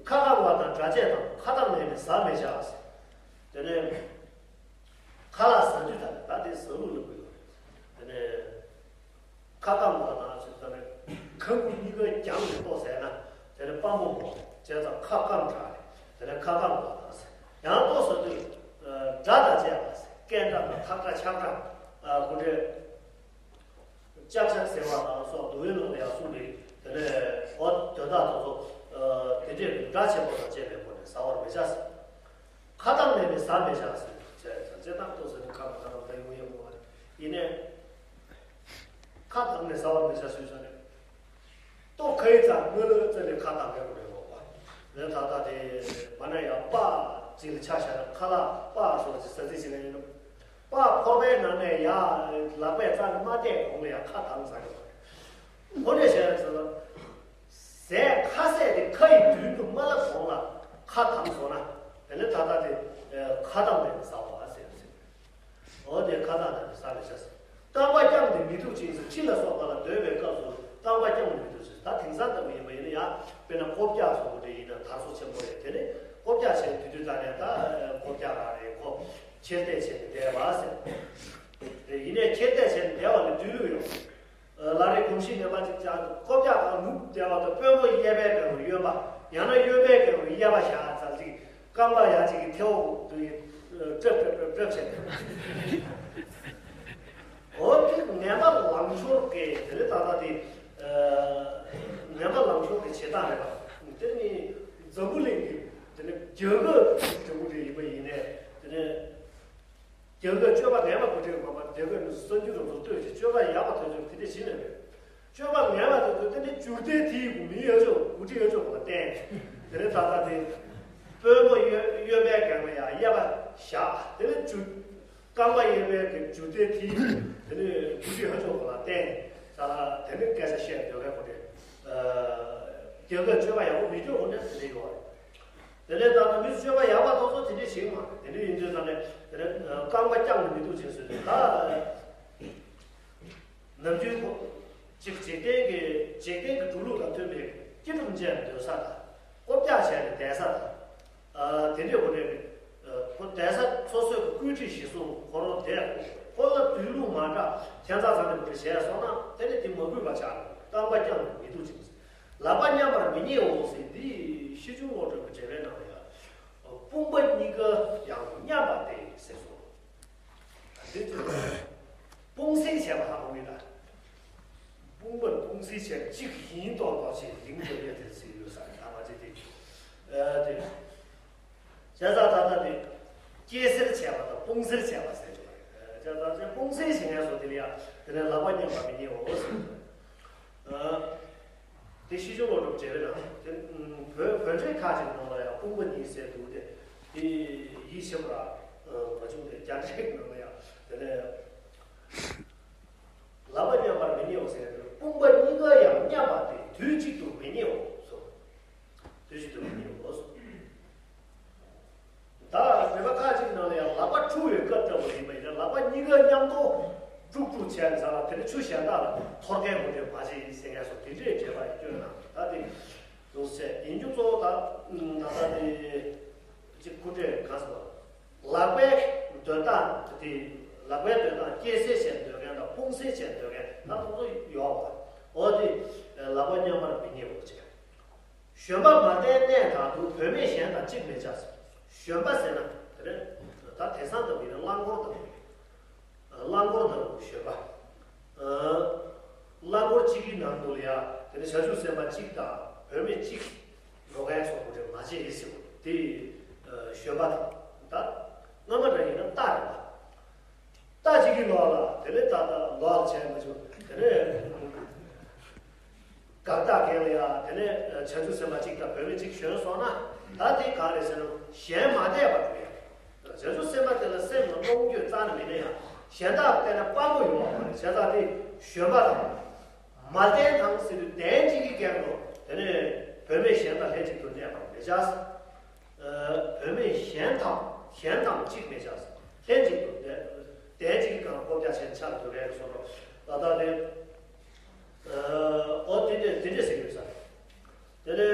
ཁ་བཀང་བ་དང་སྒྲ་བཅས་དང་། ཁ་གདངས་ནས་ནི་ཟ་མི་བྱ་ཟེར། དེ་ནས་ཁ་ལག་ཟ་དུས་ད་ད་དེ་ཟ་ལུགས་ལ་དགོས་ཡོད་རེད། དེ་ནས། ཁ་སྐམ་པ་དང་ཟེར་ཙམ་ནས་ཁ་ངུ་གཉིས་ཀ་རྒྱང་ནས་ལྟོ་ཟས་ན་དེ་ནས་སྤམ་པོ་མོ་བྱས་ཙང་ཁ་སྐམ་དྲགས་རེད། དེ་ནས་ཁ་སྐམ་པ་དང་ཟེར། ཡང་ལྟོ་ཟ་དུས་སྒྲ་དང་བཅས་པ་ཟེར། སྐད་སྒྲ་དང་ཐག་སྒྲ་ཆག་སྒྲ་ཨ་ཁུ་འདྲེ། ལྕག་ལྕག་ཟེར་བ་དང་སོགས་འདུལ་བའི་ནང་ལ་ཡང་གསུངས་པའི་དེ་ནས་འོ་དོན་དག་དེ་ཚོ་ཨ་དེ་འདྲའི་སྒྲ་ཆེན་པོ་དང་བཅས་པའི་སྒོ་ནས་ཟ་བར་མི་བྱ་ཟེར། ཁ་གདངས་ནས་ནི་ཟ་མི་བྱ་ཟེར་བྱས་ཙང་ལྕེ་ལྡག་ཏོ་ཟེར་ནས་ཁ་མ་གདངས་ད་ཡོང་ཡ་མོ་བ་ཡིན་ནས། ཁ་གདངས་ནས་ཟ་བར་མི་བྱ་ཟེར་ཟ་ནས། ལྟོ་ཁ་ཡི་ཙང་སྔོན་ལ་བཙལ་ནས་ཁ་གདངས་པའི་སྒོ་ནས་འོག་པ། ལས་ད་ལྟ་དེ་མ་ན་ཡང་སྤགས་ཅིག་ལ་ཆ་བཞག་ན་ཁ་ལག་སྤགས་སོགས་ཀྱི་ཟ་རྩིས་བྱེད་མཁན་ཡིན་ནམ། སྤགས་ཕོར་པའི་ནང་ནས་ཡར་ལག་པས་བཙལ་ནས་མ་བལྟས་གོང་ལ་ཡང་ཁ་གདངས་ཟ་གི་རེད། འོ་འདྲ་བྱས་ཙང་ཟས་ཁ་ཟས་དེ་ཁ་ཡི་མདུན་དུ་མ་སླེབས་གོང་ལ་ཁ་གདངས་སོང་ན་དེ་ནས་ད་ལྟ་དེ་ཁ་གདངས་ནས་ཟ་བ་ཟེར་ཟེར། འོ་དེ་ཁ་གདངས་ནས་ཟ་ལ་བྱ་ཟེར། རྐང་པ་བརྐྱངས་ཏེ་མི་འདུག་ཅིང་ཟེར། ཁྲི་ལ་སོགས་པ་ལ་སྡོད་པའི་སྐབས་སུ་རྐང་པ་བརྐྱངས་ཏེ་མི་འདུག་ཅིང་ཟེར། ད་དེང་སང་ལྟ་བུ་ཡིན་པ་ཡིན་ན་ཡང་དཔེར་ན་སྒོ་བརྒྱག་སོགས་པ་དེ་ཡིན་ན་དར་སོ་ཆེན་པོ་རེད། དེ་ནས་སྒོ་བརྒྱག་བྱས་དུས་དུས་ད་ནས་ད་སྒོ་བརྒྱག་རང་རེད། ཁོ་ཁྱེར་བལྟས་བྱས་ནས་བསྡད་པ་ཟེར། རེད། ཡིན་ནས་ཁྱེར་བལྟས་བྱས་ནས་བསྡད་པ་ལ་སྡོད་ལུགས་ཡོང་། ལ་རེ་གོམས་གཤིས་ངན་པ་ཅིག་ཅར་དུ་སྒོ་བརྒྱག་སྒང་ནུབ་བསྡད་པ་དང་དཔོན་པོ་གཡས་པའི་སྒང་ལ་གཡོན་པ། ཡང་ན་གཡོན་པའི་སྒང་ལ་གཡས་པ་བཞག་ཙང་ཅིག་རྐང་པ་ཡ་གཅིག་གི་ཐལ་བ་དུ་ཡི་ཀྲབ་ཀྲབ་ཀྲབ་ཀྲབ་བྱས། འོ་དེ་ངན་པ་ལང་ཤོར་གི་དེ་ནི་ད་ལྟ་དེ་ངན་པ་ལང་ཤོར་གི་བྱེད་སྟངས་རེད་པ། དེ་ནི་འཛམ་བུ་གླིང་གི་དེ་ནི་རྒྱལ་ཁབ་ཀྱི་འབྲས་བུ་དེ་ཡིན་པ་ཡིན་ནས་དེ་ནི། རྒྱལ་ཁབ་སྤྱོད་པ་ངན་པ་འགོ་ཁྲིད་མ་པ་རྒྱལ་ཁབ་ནི་གསར་འགྱུར་རོགས་ཚོ་ལྟོས་ཀྱི་སྤྱོད་པ་ཡག་པ་དོན་ཚོད་དེ་འདྲ་ཞིག་ནས་རེད། སྤྱོད་པ་ངན་པ་དོན་ཚོད་དེ་འདྲ་འཇུར་དེ་དེའི་གུ་མི་ཡོད་ཆོག་གུ་ཁྲི་ཡོད་ཆོག་ག་བརྟེན། དེ་ནས་ད་ལྟ་དེ་དཔོན་པོ་གཡོན་གཡོན་པའི་སྒང་ལ་ཡང་གཡས་པ་བཞག་དེ་ནས་འཇུ་རྐང་པ་གཡས་པའི་གི་འཇུར་དེ་དེའི་དེ་ནས་གུ་ཁྲི་ཡོད་ཆོག་ག་ལ་བརྟེན། ད་དེ་ནས་སྐད་ཆ་བཤད་འདོད་པའི་གོ་དེ་རྒྱལ་ཁབ་སྤྱོད་པ་ཡག་པོ་མི་སྤྱོད་གོ་ནས་དེ་འདྲ་ཡོད་རེད། དེ་ནས་ད་ལྟ་མི་ཚོ་སྤྱོད་པ་ཡག་པ་ཏོག་ཙམ་དེ་འདྲས་ཞིག་མ་རེད། དེ་འདྲས་ཡིན་དུས་ད་ནས་དེ་ནས་རྐང་པ་བརྐྱངས་ནས་མི་འདུག་ཅེས་ཟེར་ནས་ད་ནམ་རྒྱུན་གོ་གཅིག་འཇིག་རྟེན་གྱི་འཇིག་རྟེན་གྱི་འགྲོ་ལུགས་དང་མཐུན་པའི་སྐྱིལ་ཀྲུང་བཅས་སྡོད་ས་དང་སྒོ་བརྒྱག་བྱས་ནས་བསྡད་ས་དང་དེ་འདྲས་གོ་ནས་ཁོ་བསྡད་ས་སོ་སོའི་བཀོད་སྒྲིག་གཞིར་བཟུང་ཁོ་རང་བསྡད་ཁོ་ལ་སྡོད་ལུགས་མ་འདྲ་ཁྱད་མཚར་ཚང་དེ་མོ་འདྲ་བྱས་སོང་ན་དེ་ནས་དེ་མ་གུས་པ་ཆགས་རྐང་པ་བརྐྱངས་ནས་མི་འདུག་ཅེས། ལག་པ་མཉམ་པར་མི་ཉལ་འོ་ཟེར་འདི་ཤེར་ཕྱིན་བློ་གྲོས་ཀྱི་འགྲེལ་པའི་ནང་ལ་ཡང་། དཔུང་པ་གཉིས་ཀ་ཡང་མཉམ་པ་སྟེ་ཟེར་སོ། འདི་ཚོ་དཔུང་གསེང་བྱས་པ་ཧ་གོ་མི་ལ། དཔུང་པར་དཔུང་གསེང་བྱས་གཅིག་ཡིན་མདོག་མདོག་བྱས་ལིང་དུ་སླེབས་ཏེ་ཟེར་ཡོད་ས་ད་མ་བྱེད་དེ། ཨ་དེ། བྱས་ཙང་ད་ལྟ་དེ། སྐྱེ་སེར་བྱས་པ་དང་དཔུང་སེར་བྱས་པ་ཟེར་གྱི་རེད། བྱས་ཙང་དེ་དཔུང་སེར་བྱེད་མཁན་ཚོ་དེ་ལ་ཡང་དེ་ནས་ལག་པ་མཉམ་པར་མི་ཉལ་འོ་ཟེར། དེ་ཤེར་ཕྱིན་བློ་གྲོས་འགྲེལ་པའི་ནང་དེ་བོད་བོད་འགྲེལ་ཁག་ཅིག་ནང་ལ་ཡང་དཔུང་པ་གཉིས་ཟེར་འདུག་སྟེ། དེ་ཡིད་ཆེས་པ་མ་བྱུང་སྟེ་རྒྱ་འགྲེལ་ནང་ལ་ཡང་དེ་ནས། ལག་པ་མཉམ་པར་མི་ཉལ་ཟེར་ཏེ་དཔུང་པ་གཉིས་ཀ་ཡང་མཉམ་པ་སྟེ་དུས་གཅིག་ཏུ་མི་ཉལ་སོ། དུས་གཅིག་ཏུ་མི་ཉལ་སོ། ད་བོད་པ་ཁ་ཅིག་ནང་ལ་ཡང་ལག་པ་འཁྲུ་བའི་སྐབས་ལྟ་བུ་ཡིན་པ་ཡིན་ན་ལག་པ་གཉིས་ཀ་མཉམ་དུ་དཀྲུག་དཀྲུག་བྱས་ནས་ཟ་ལ་དེ་ནས་ཆུ་གཞན་དག་ལ་འཐོར་མཁན་མུ་འབྲེལ་མ་བྱེད་ཡིན་ཟེར་མཁན་སོགས་དེ་འདྲའི་འགྲེལ་པ་ཡིན་སྐྱོན་ན་ད་དེ་ཡོང་ཟེར་ཡིན་རྒྱུ་གཙོ་བོ་ད་ད་ལྟ་དེ་གཅིག་སྐུ་འདྲེན་གང་ཟེར་བ། ལག་པའི་འདོན་སྟངས་དེ་ལག་པའི་འདོན་སྟངས་སྐྱེ་སེར་བྱས་འདོན་མཁན་དང་དཔུང་སེར་བྱས་འདོན་མཁན་ད་དུང་ཡོད་པ། འོ་དེ་ལག་པ་མཉམ་པར་མི་ཉལ་བ་བྱས། ཞོན་པ་མ་བསྟན་གནས་དག་ཏུ་བུད་མེད་གཞན་དང་གཅིག་མི་བྱ། ཞོན་པ་ཟེར་ན་དེ་རེད། ད་དེང་སང་ལྟ་བུ་ཡིན་ན་རླངས་འཁོར་དང་། རླངས་འཁོར་དང་ཞོན་པ། རླངས་འཁོར་གཅིག་གི་ནང་དུ་ལ་ཡ་དེ་ནས་བྱང་ཆུབ་སེམས་དཔའ་གཅིག་དང་བུད་མེད་གཅིག་འགྲོ་མཁན་ཚོ་གོ་འདྲ་མ་བྱེད་ཟེར་བ་དེ་ཞོན་པ་དང་། ད་སྔ་མ་འདྲ་ཡིན་ན་རྟ་རེད་པ། རྟ་གཅིག་གི་ལོགས་ལ་དེ་ནས་ད་ལྟ་ལོགས་ལ་བྱས་མ་བྱུང་དེ་ནས། དགག་རྟགས་འགེལ་ལ་ཡ་དེ་ནས་བྱང་ཆུབ་སེམས་དཔའ་གཅིག་དང་བུད་མེད་གཅིག་ཞོན་སོང་ན་ད་དེ་གང་རེད་ཟེར་ན་གཞན་མ་བལྟས་པར་འགྲོ་ཡ། བྱང་ཆུབ་སེམས་དཔའ་དེ་ལ་སེམས་ལ་རྨོངས་འགྱོད་རྩ་ནས་མེད་ན་ཡང་གཞན་དག་བལྟས་ན་སྤྲང་པོ་ཡོང་བ་མ་རེད། བྱས་ཙང་དེ་ཞོན་པ་དང་། མ་བསྟན་དང་ཟེར་དུས་གདན་གཅིག་གི་སྒང་དུ་དེ་ནས་བུད་མེད་གཞན་དང་ལྷན་ཅིག་ཏུ་གནས་པར་མི་བྱ། བུད་མེད་གཞན་དང་གཞན་དང་གཅིག་མི་བྱ། ལྷན་ཅིག་ཏུ་གདན་གཅིག་གི་སྒང་སྒོ་བརྒྱག་བྱས་ཆགས་འདུག་པའི་བཟོ་འདྲ་ད་ལྟ་དེ། ཨོ་དེ་འདྲས་དེ་འདྲས་ཟེར་ཡོད་ས་རེད། དེ་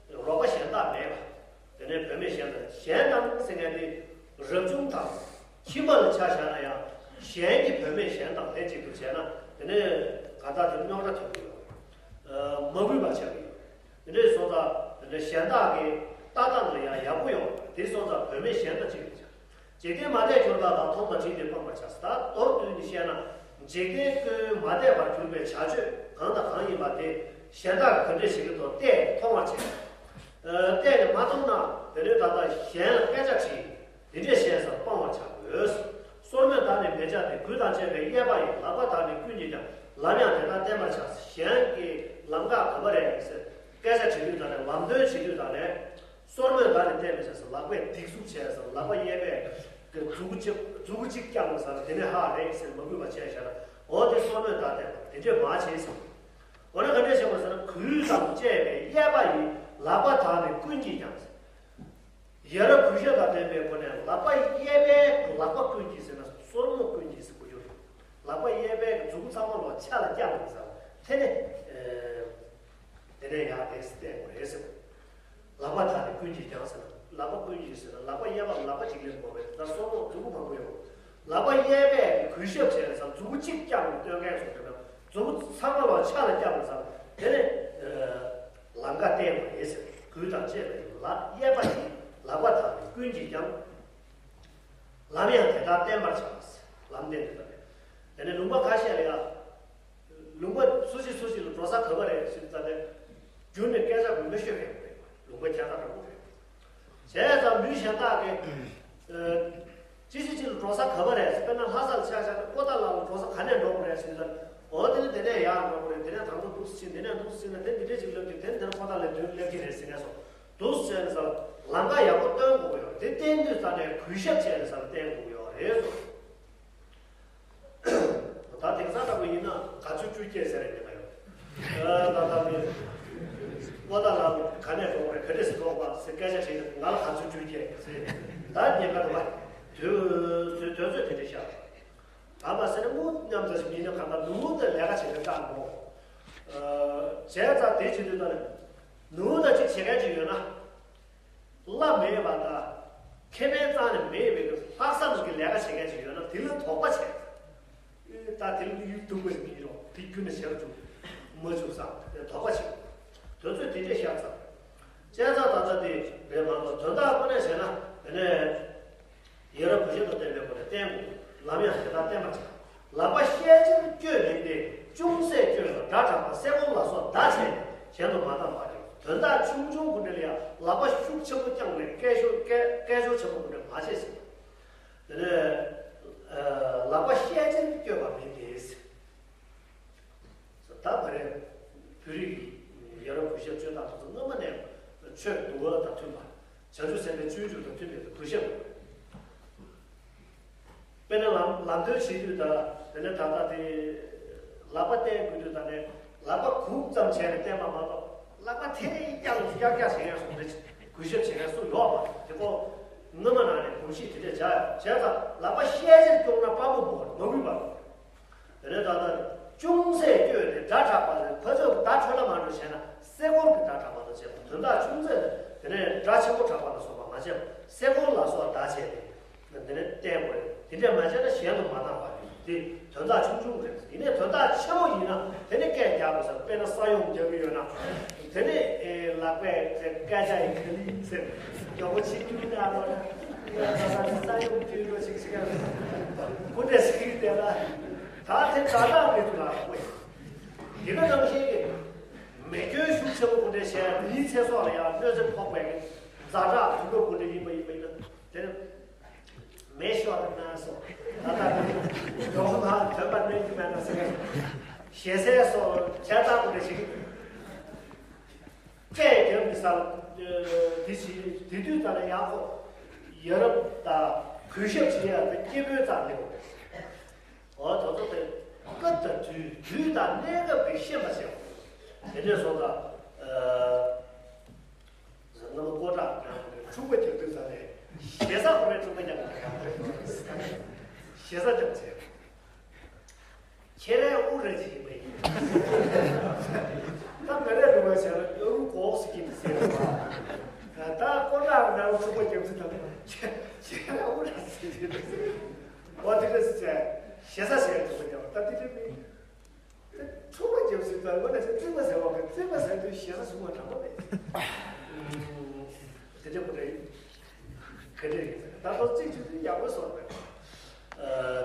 ནས་རོགས་པ་གཞན་དག་མེད་པ། དེ་ནས་བུད་མེད་གཞན་དག་གཞན་དང་ཟེར་མཁན་དེ་རབ་བྱུང་དང་ཁྱིམ་པ་ལ་ཆ་བཞག་ན་ཡང་ གཞན་གྱི་བུད་མེད་གཞན་དང་ལྷན་ཅིག་ཏུ་བྱས་ན་དེ་ནས་གང་ལྟར་དེ་རྙོག་དྲ་ཐོན་གྱི་ཡོད། མ་གུས་པ་ཆགས་ཀྱི་ཡོད། དེ་འདྲའི་སོང་ཙང་དེ་འདྲའི་གཞན་དག་གི་ལྟ་སྟངས་ལ་ཡང་ཡག་པོ་ཡོང་བ་དེ་སོང་ཙང་བུད་མེད་གཞན་དང་གཅིག་ཡིན་ཀྱང་། འཇིག་རྟེན་མ་དད་གྱུར་པ་དང་མཐོང་དང་དྲིས་ཏེ་སྤང་བར་བྱ། ད་མདོར་བསྡུས་ནས་བཤད་ན། འཇིག་རྟེན་ཀུན་མ་དད་པར་གྱུར་པའི་བྱ་སྤྱོད་གང་དང་གང་ཡིན་པ་དེ་གཞན་དག་གིས་ག་འདྲས་བྱེད་ཀྱི་འདུག་བལྟས་མཐོང་བར་བྱེད། ཨ། བལྟས་ནས་མ་མཐོང་ན་དེ་ལས་ད་ལྟ་གཞན་ལ་སྐད་ཆ་དྲིས། དེ་འདྲས་བྱས་ཙང་སྤང་བར་བྱ་དགོས། སོར་མོས་བདག་ནི་མེ་བྱ་སྟེ། གོས་དང་བཅས་པའི་གཡས་པ་ཡིས། ལག་པ་དག་ནི་ཀུན་གྱིས་ཀྱང་། ལམ་ཡང་དེ་ལྟར་བསྟན་པར་བྱ། གཞན་གྱིས་ལམ་ཀ་ག་པར་རེད་ཟེར་སྐད་ཆ་དྲི་དུས་དང་ནས་ལམ་སྟོན་བྱེད་དུས་དང་ནས། སོར་མོས་བདག་ནི་བསྟན་པའི་ཆ་ཟེར། ལག་པས་སྡིགས་མཛུབ་བྱས་ཟེར། ལག་པ་གཡས་པས་མཛུ་གུ་གཅིག་མཛུ་གུ་གཅིག་བརྐྱངས་ཟེར། དེ་ནས་ཧ་རེད་ཟེར་མ་གུས་པ་བྱས་བཞག་ན། འོ་དེ་སོར་མོས་བདག་བསྟན་པ་དེ་འདྲས་མ་བྱེད་ཟེར། འོ་ན་ག་འདྲས་བྱེད་དགོས་ཟེར་ན། གོས་དང་བཅས་པའི་གཡས་པ་ཡིས། ལག་པ་དག་ནི་ཀུན་གྱིས་ཀྱང་། ཡ་རབས་གུས་ཞབས་དང་ལྡན་པའི་སྒོ་ནས་ལག་པ་གཡས་པས། ལག་པ་ཀུན་གྱིས་ཟེར་ན་སོར་མོ་ཀུན་གྱིས་ཟེར་དགོས་ཀྱི་རེད། ལག་པ་གཡས་པས་མཛུ་གུ་ཚང་མ་ལོག་ཕྱག་ལ་བརྐྱངས་ཟེར། དེ་ནས་ཨེ། དེ་ནས་ཡར་དེ་བསྟན་དགོས་རེད་ཟེར། ལག་པ་དག་ནི་ཀུན་གྱིས་ཀྱང་ཟེར་ན། ལག་པ་ཀུན་གྱིས་ཟེར་ན་ལག་པ་གཡས་པ་ལག་པ་གཅིག་ལས་མ་རེད། ད་སོར་མོ་མཛུ་གུ་མང་པོ་ཡོད། ལག་པ་གཡས་པས་གུས་ཞབས་བྱས་ཙང་མཛུ་གུ་གཅིག་བརྐྱངས་ནས་སྟོན་མཁན་སོང་དེ་ན་མཛུ་གུ་ཚང་མ་ལོག་ཕྱག་ལ་བརྐྱངས་ཙང་དེ་ནས་ལམ་ཀ་བསྟན་པ་རེད་ཟེར། གོས་དང་བཅས་པ་ཡིས། ལག་གཡས་པ་ཡིས། ལག་པ་དག་ནི་ཀུན་གྱིས་ཀྱང་། ལམ་ཡང་དེ་ལྟར་བསྟན་པར་བྱ། ལམ་བསྟན་དེ་ལྟར་བསྟན། དེ་ནས་ལུང་པ་ཁ་ཤས་ལ་ཡང་། ལུང་པ་སུ་ཞིག་སུ་ཞིག་ལ་འགྲོ་ས་ག་པར་རེད་ཟེར་ཙང་ནས། རྒྱུན་ནས་སྐད་ཆ་མི་ཤོད་མཁན་རེད། ལུང་པ་ཁྱད་མཚར་འདྲ་པོ་རེད། བྱས་ཙང་མི་གཞན་དག་གིས། ཨ། ཅི་ཞིག་ཅིག་ལ་འགྲོ་ས་ག་པར་རེད། དཔེར་ན་ལྷ་སར་ཆ་བཞག་ན་ཀོ་ཏ་ལ་ལ་འགྲོ་ས་ག་ནས་འགྲོ་དགོས་རེད་ཟེར་ཙང་། འོ་དེ་ནས་དེ་ནས་ཡར་འགྲོ་དགོས་རེད། དེ་ནས་དང་པོ་འདུག་སེ་ཕྱིན། དེ་ནས་འདུག་སེ་ཕྱིན་ན་དེ་འདི་འདྲས་ཅིག་སླེབས་ཀྱི། དེ་ནས་དེ་ནས་ཀོ་ཏ་ལའི་མདུན་སླེབས་ཀྱི་རེད་ཟེར་ནས་སོ། འདུག་སེ་བྱས་ནས་ས་ལམ་ཀ་ཡག་པོ་སྟོན་དགོས་ཀྱི་ཡོད་རེད། དེ་བསྟན་དུས་ས་ནས་གུས་ཞབས་བྱས་ནས་ས་ལ་བསྟན་དགོས་ཀྱི་ཡོད་རེད་སོ། ད་དེང་སང་འདྲ་པོ་ཡིན་ན་ག་ཚོད་བཅུ་བརྒྱད་ཟེར་རེད་ཉེན་ཁ་ཡོད། ཨ། ད་ལྟ་མི་ཀོ་ཏ་ལ་ག་ནས་འགྲོ་དགོས་རེད། ག་འདྲས་སེ་འགྲོ་དགོས་ཟེར་སྐད་ཆ་དྲིས་ན་ང་ལ་ག་ཚོད་བཅུ་བརྒྱད་ཟེར། ད་ཉེན་ཁ་འདུག་བ། དུས་ཚོད་དུས་ཚོད་དེ་འདྲས་ཤར། ད་མ་ཟེར་ན་དངུལ་མཉམ་འཛའ་ཞིག་མིན་ན་གང་ལྟར་ནུ་བོ་དེ་ལས་ཀ་བྱེད་པའི་སྐབས་མོ། ཨ། བྱས་ཙང་དེ་བྱེད་དུས་ད་ནི་ནུ་བོ་དང་གཅིག་བྱེད་མཁན་ཅིག་ཡོད་ན། བླ་མེད་པ་དང་། ཁེ་ཕན་རྩ་ནས་མེད་པའི་ལྷག་བསམ་གྱི་ལས་ཀ་བྱེད་མཁན་ཅིག་ཡོད་ན་དེ་ལ་དོགས་པ་བྱས། ཨེ། ད་དེ་ལ་དམིགས་ཡུལ་སྡུག་པ་ཞིག་ཡིན་རུང་དེ་ཁྱོན་ནས་བྱེད་རུ་བཅུག་མ་བཅུག་བསམ་དེ་དོགས་པ་བྱེད། དོན་ཚོད་དེ་འདྲས་ཤར་ཙང་། བྱས་ཙང་ད་ལྟ་དེ་རེད་མ་གཏོགས་དོན་དག་དངོས་གནས་བྱས་ན་དེ་ནས། ཡ་རབས་གུས་ཞབས་དང་ལྡན་པའི་སྒོ་ནས་བསྟན་དགོས། ལམ་ཡང་དེ་ལྟར་བསྟན་པར་བྱ། ལག་པ་ཤེལ་ཅན་བསྐྱོད་མིན་ཏེ། ཅུང་ཟད་བསྐྱོད་ལ་སྒྲ་གྲགས་པ། སེ་གོལ་ལ་སོགས་བརྡ་བྱས་ནས་གཞན་དུ་མ་བཏང་བར་ཞོག་དོན་དག་ཆུང་ཆུང་གུ་འདྲ་ལ་ཡང་ལག་པ་ཤུགས་ཆེན་པོ་བརྐྱངས་ནས་སྐད་ཤོར་སྐད་སྐད་ཤོར་ཆེན་པོ་གུ་འདྲ་མ་བྱེད་ཟེར། དེ་ནས་ལག་པ་ཤེལ་ཅན་བསྐྱོད་པ་མིན་ཏེ། ད་བར་བོད་རིགས་ཡ་རབས་གུས་ཞབས་སྤྱོད་སྟངས་དེ་ཚོ་སྔ་མ་ནས་ཆོས་འདུལ་བ་དང་མཐུན་པ། བྱང་ཆུབ་སེམས་དཔའི་སྤྱོད་འཇུག་དང་མཐུན་པའི་གུས་ཞབས། དཔེར་ན་ལམ་ལམ་སྟོན་བྱེད་དུས་དང་དེ་ནས་ད་ལྟ་དེ་ལག་པ་བསྟན་དགོས་དུས་དང་ནས་ལག་པ་གུག་ཙམ་བྱས་ནས་བསྟན་པ་མ་གཏོགས་ལག་པ་དེ་ནས་ཀྱག་ཀྱག་ཀྱག་བྱེད་མཁན་སོང་རེད། གུས་ཞབས་བྱེད་མཁན་སུ་ཡོད་པ་དེ་ཀོ། སྔ་མ་ནང་ནས་གོམས་གཤིས་དེ་འདྲས་བྱ་བྱས་ཙང་ལག་པ་ཤེལ་ཅན་བསྐྱོད་ན་དཔའ་མོ་མོ་མ་གུས་པ། དེ་ནས་ད་ལྟ་ཅུང་ཟད་བསྐྱོད་དེ་སྒྲ་གྲགས་པ་ལས་ཕར་ཕྱོགས་སྒྲ་འཕྲོ་བརླག་མ་འགྲོ་བྱས་ན་སེ་གོལ་གྱི་སྒྲ་གྲགས་པ་དང་བཅས་པ་དོན་དག་ཆུང་ཟད་དེ་ནས་སྒྲ་ཆེན་པོ་གྲགས་པ་ལ་སོགས་པ་མ་བྱས་པ་སེ་གོལ་ལ་སོགས་བརྡ་བྱས་ཏེ་དེ་ནས་བསྟན་དགོས། དེ་འདྲས་མ་བྱས་ན་གཞན་དུ་མ་བཏང་བ་རེད། དེ་དོན་དག་ཆུང་ཆུང་རེད། ཡིན་ནའི་དོན་དག་ཆེན་པོ་ཡིན་ན་དེ་ནས་སྐད་རྒྱག་དགོས་ཟེར། དཔེར་ན་ས་ཡོམ་རྒྱག་གི་ཡོད་ན། དེ་ནས་ཨེ་ལག་པས་ཀྱག་ཀྱག་ཡིན་ག་ལི་ཟེར། མགྱོགས་པོ་ཕྱིན་རྒྱུ་ད་ལོ་ན། ས་ཡོམ་རྒྱག་རོགས་ཅིག་ཟེར་ག་ཁོ་འདྲས་ཟེར་གི་དེ་ལ། ད་དེ་ཛ་དྲག་མི་འདུག་ལ་ཁོ་ཡིན། དེ་ག་ནང་བཞིན་གྱི་མེ་སྐྱོན་ཤུགས་ཆེན་པོ་ཁོ་འདྲས་བྱས་མིའི་ཚེ་སྲོག་ལ་ཡང་གནོད་འཚེ་ཕོག་པའི་ཛ་དྲག་དུས་སྐབས་ཁོ་འདྲས་ཡིན་པ་ཡིན་པ་ཡིན་ན་དེ་ནི། མེ་ཤོར་ན་སོ། ད་ལྟ་ནི་ཡོང་ན་དོན་པ་གནོད་ཀྱི་མེད་ན་ཟེར། ཞེ་སའི་སོ་ཁྱད་མཚར་པོ་འདྲ་ཞིག་སྐད་རྒྱབ་ནི་ས། དེ་ཞིག་དེ་དུས་ཙམ་ལ་ཡག་པོ་ཡ་རབས་དང་གུས་ཞབས་བྱེད་ཡ་དེ་སྐྱེ་བོའི་རྩ་ནས་འོ་དོ་ཚོ་དེ་སྐབས་དང་དུས་དུས་དང་གནས་སྐབས་ཀྱི་ཤེས་པ་བྱེད་དགོས། དེ་འདྲས་སོང་ཙང་། ཟེར་ན་མ་ཀོ་ཏྲ་ནང་འཁྲུག་པ་རྒྱག་དུས་ཙམ་ནས་ཞེ་ས་ཁོ་རའི་འཁྲུག་པ་རྒྱག་པ་ཞེ་ས་རྒྱག་ཚེ། ཁྱེད་རའི་དབུ་རེ་ཅིག་ཡིན་པ་ཡིན། ད་ང་རའི་ལུང་བ་བྱས་ན་ཨ་རུ་གོག་སུ་སྐྱིད་དུ་ཟེར་བ། ད་ཀོ་ཏྲ་ནང་འཁྲུག་པ་རྒྱག་དུས་ཙམ་ནས་ཁྱེད་རའི་དབུ་རེ་ཟེར་གྱི་འདུག་འོ་དེ་འདྲ་ཟེར་བྱས། ཞེ་ས་ཟེར་ཡག་དེ་ཚོ་ཀྱང་ད་དེ་འདྲ་མིན། དེ་ཐུག་པ་རྒྱབ་ཟེར་ད་ང་ལ་ཚེ་བཙུན་པ་ཟེར་བ་གི་བཙུན་པ་ཟེར་དུས་ཞེ་ས་བྱུང་བ་དྲང་པོ་རེད། དེ་འདྲ་པོ་རེད། ག་འདྲ་རེད་ཟེར་ད་ལྟ་རྩིག་ཆུ་དེ་ཡག་པོ་སོང་རེད།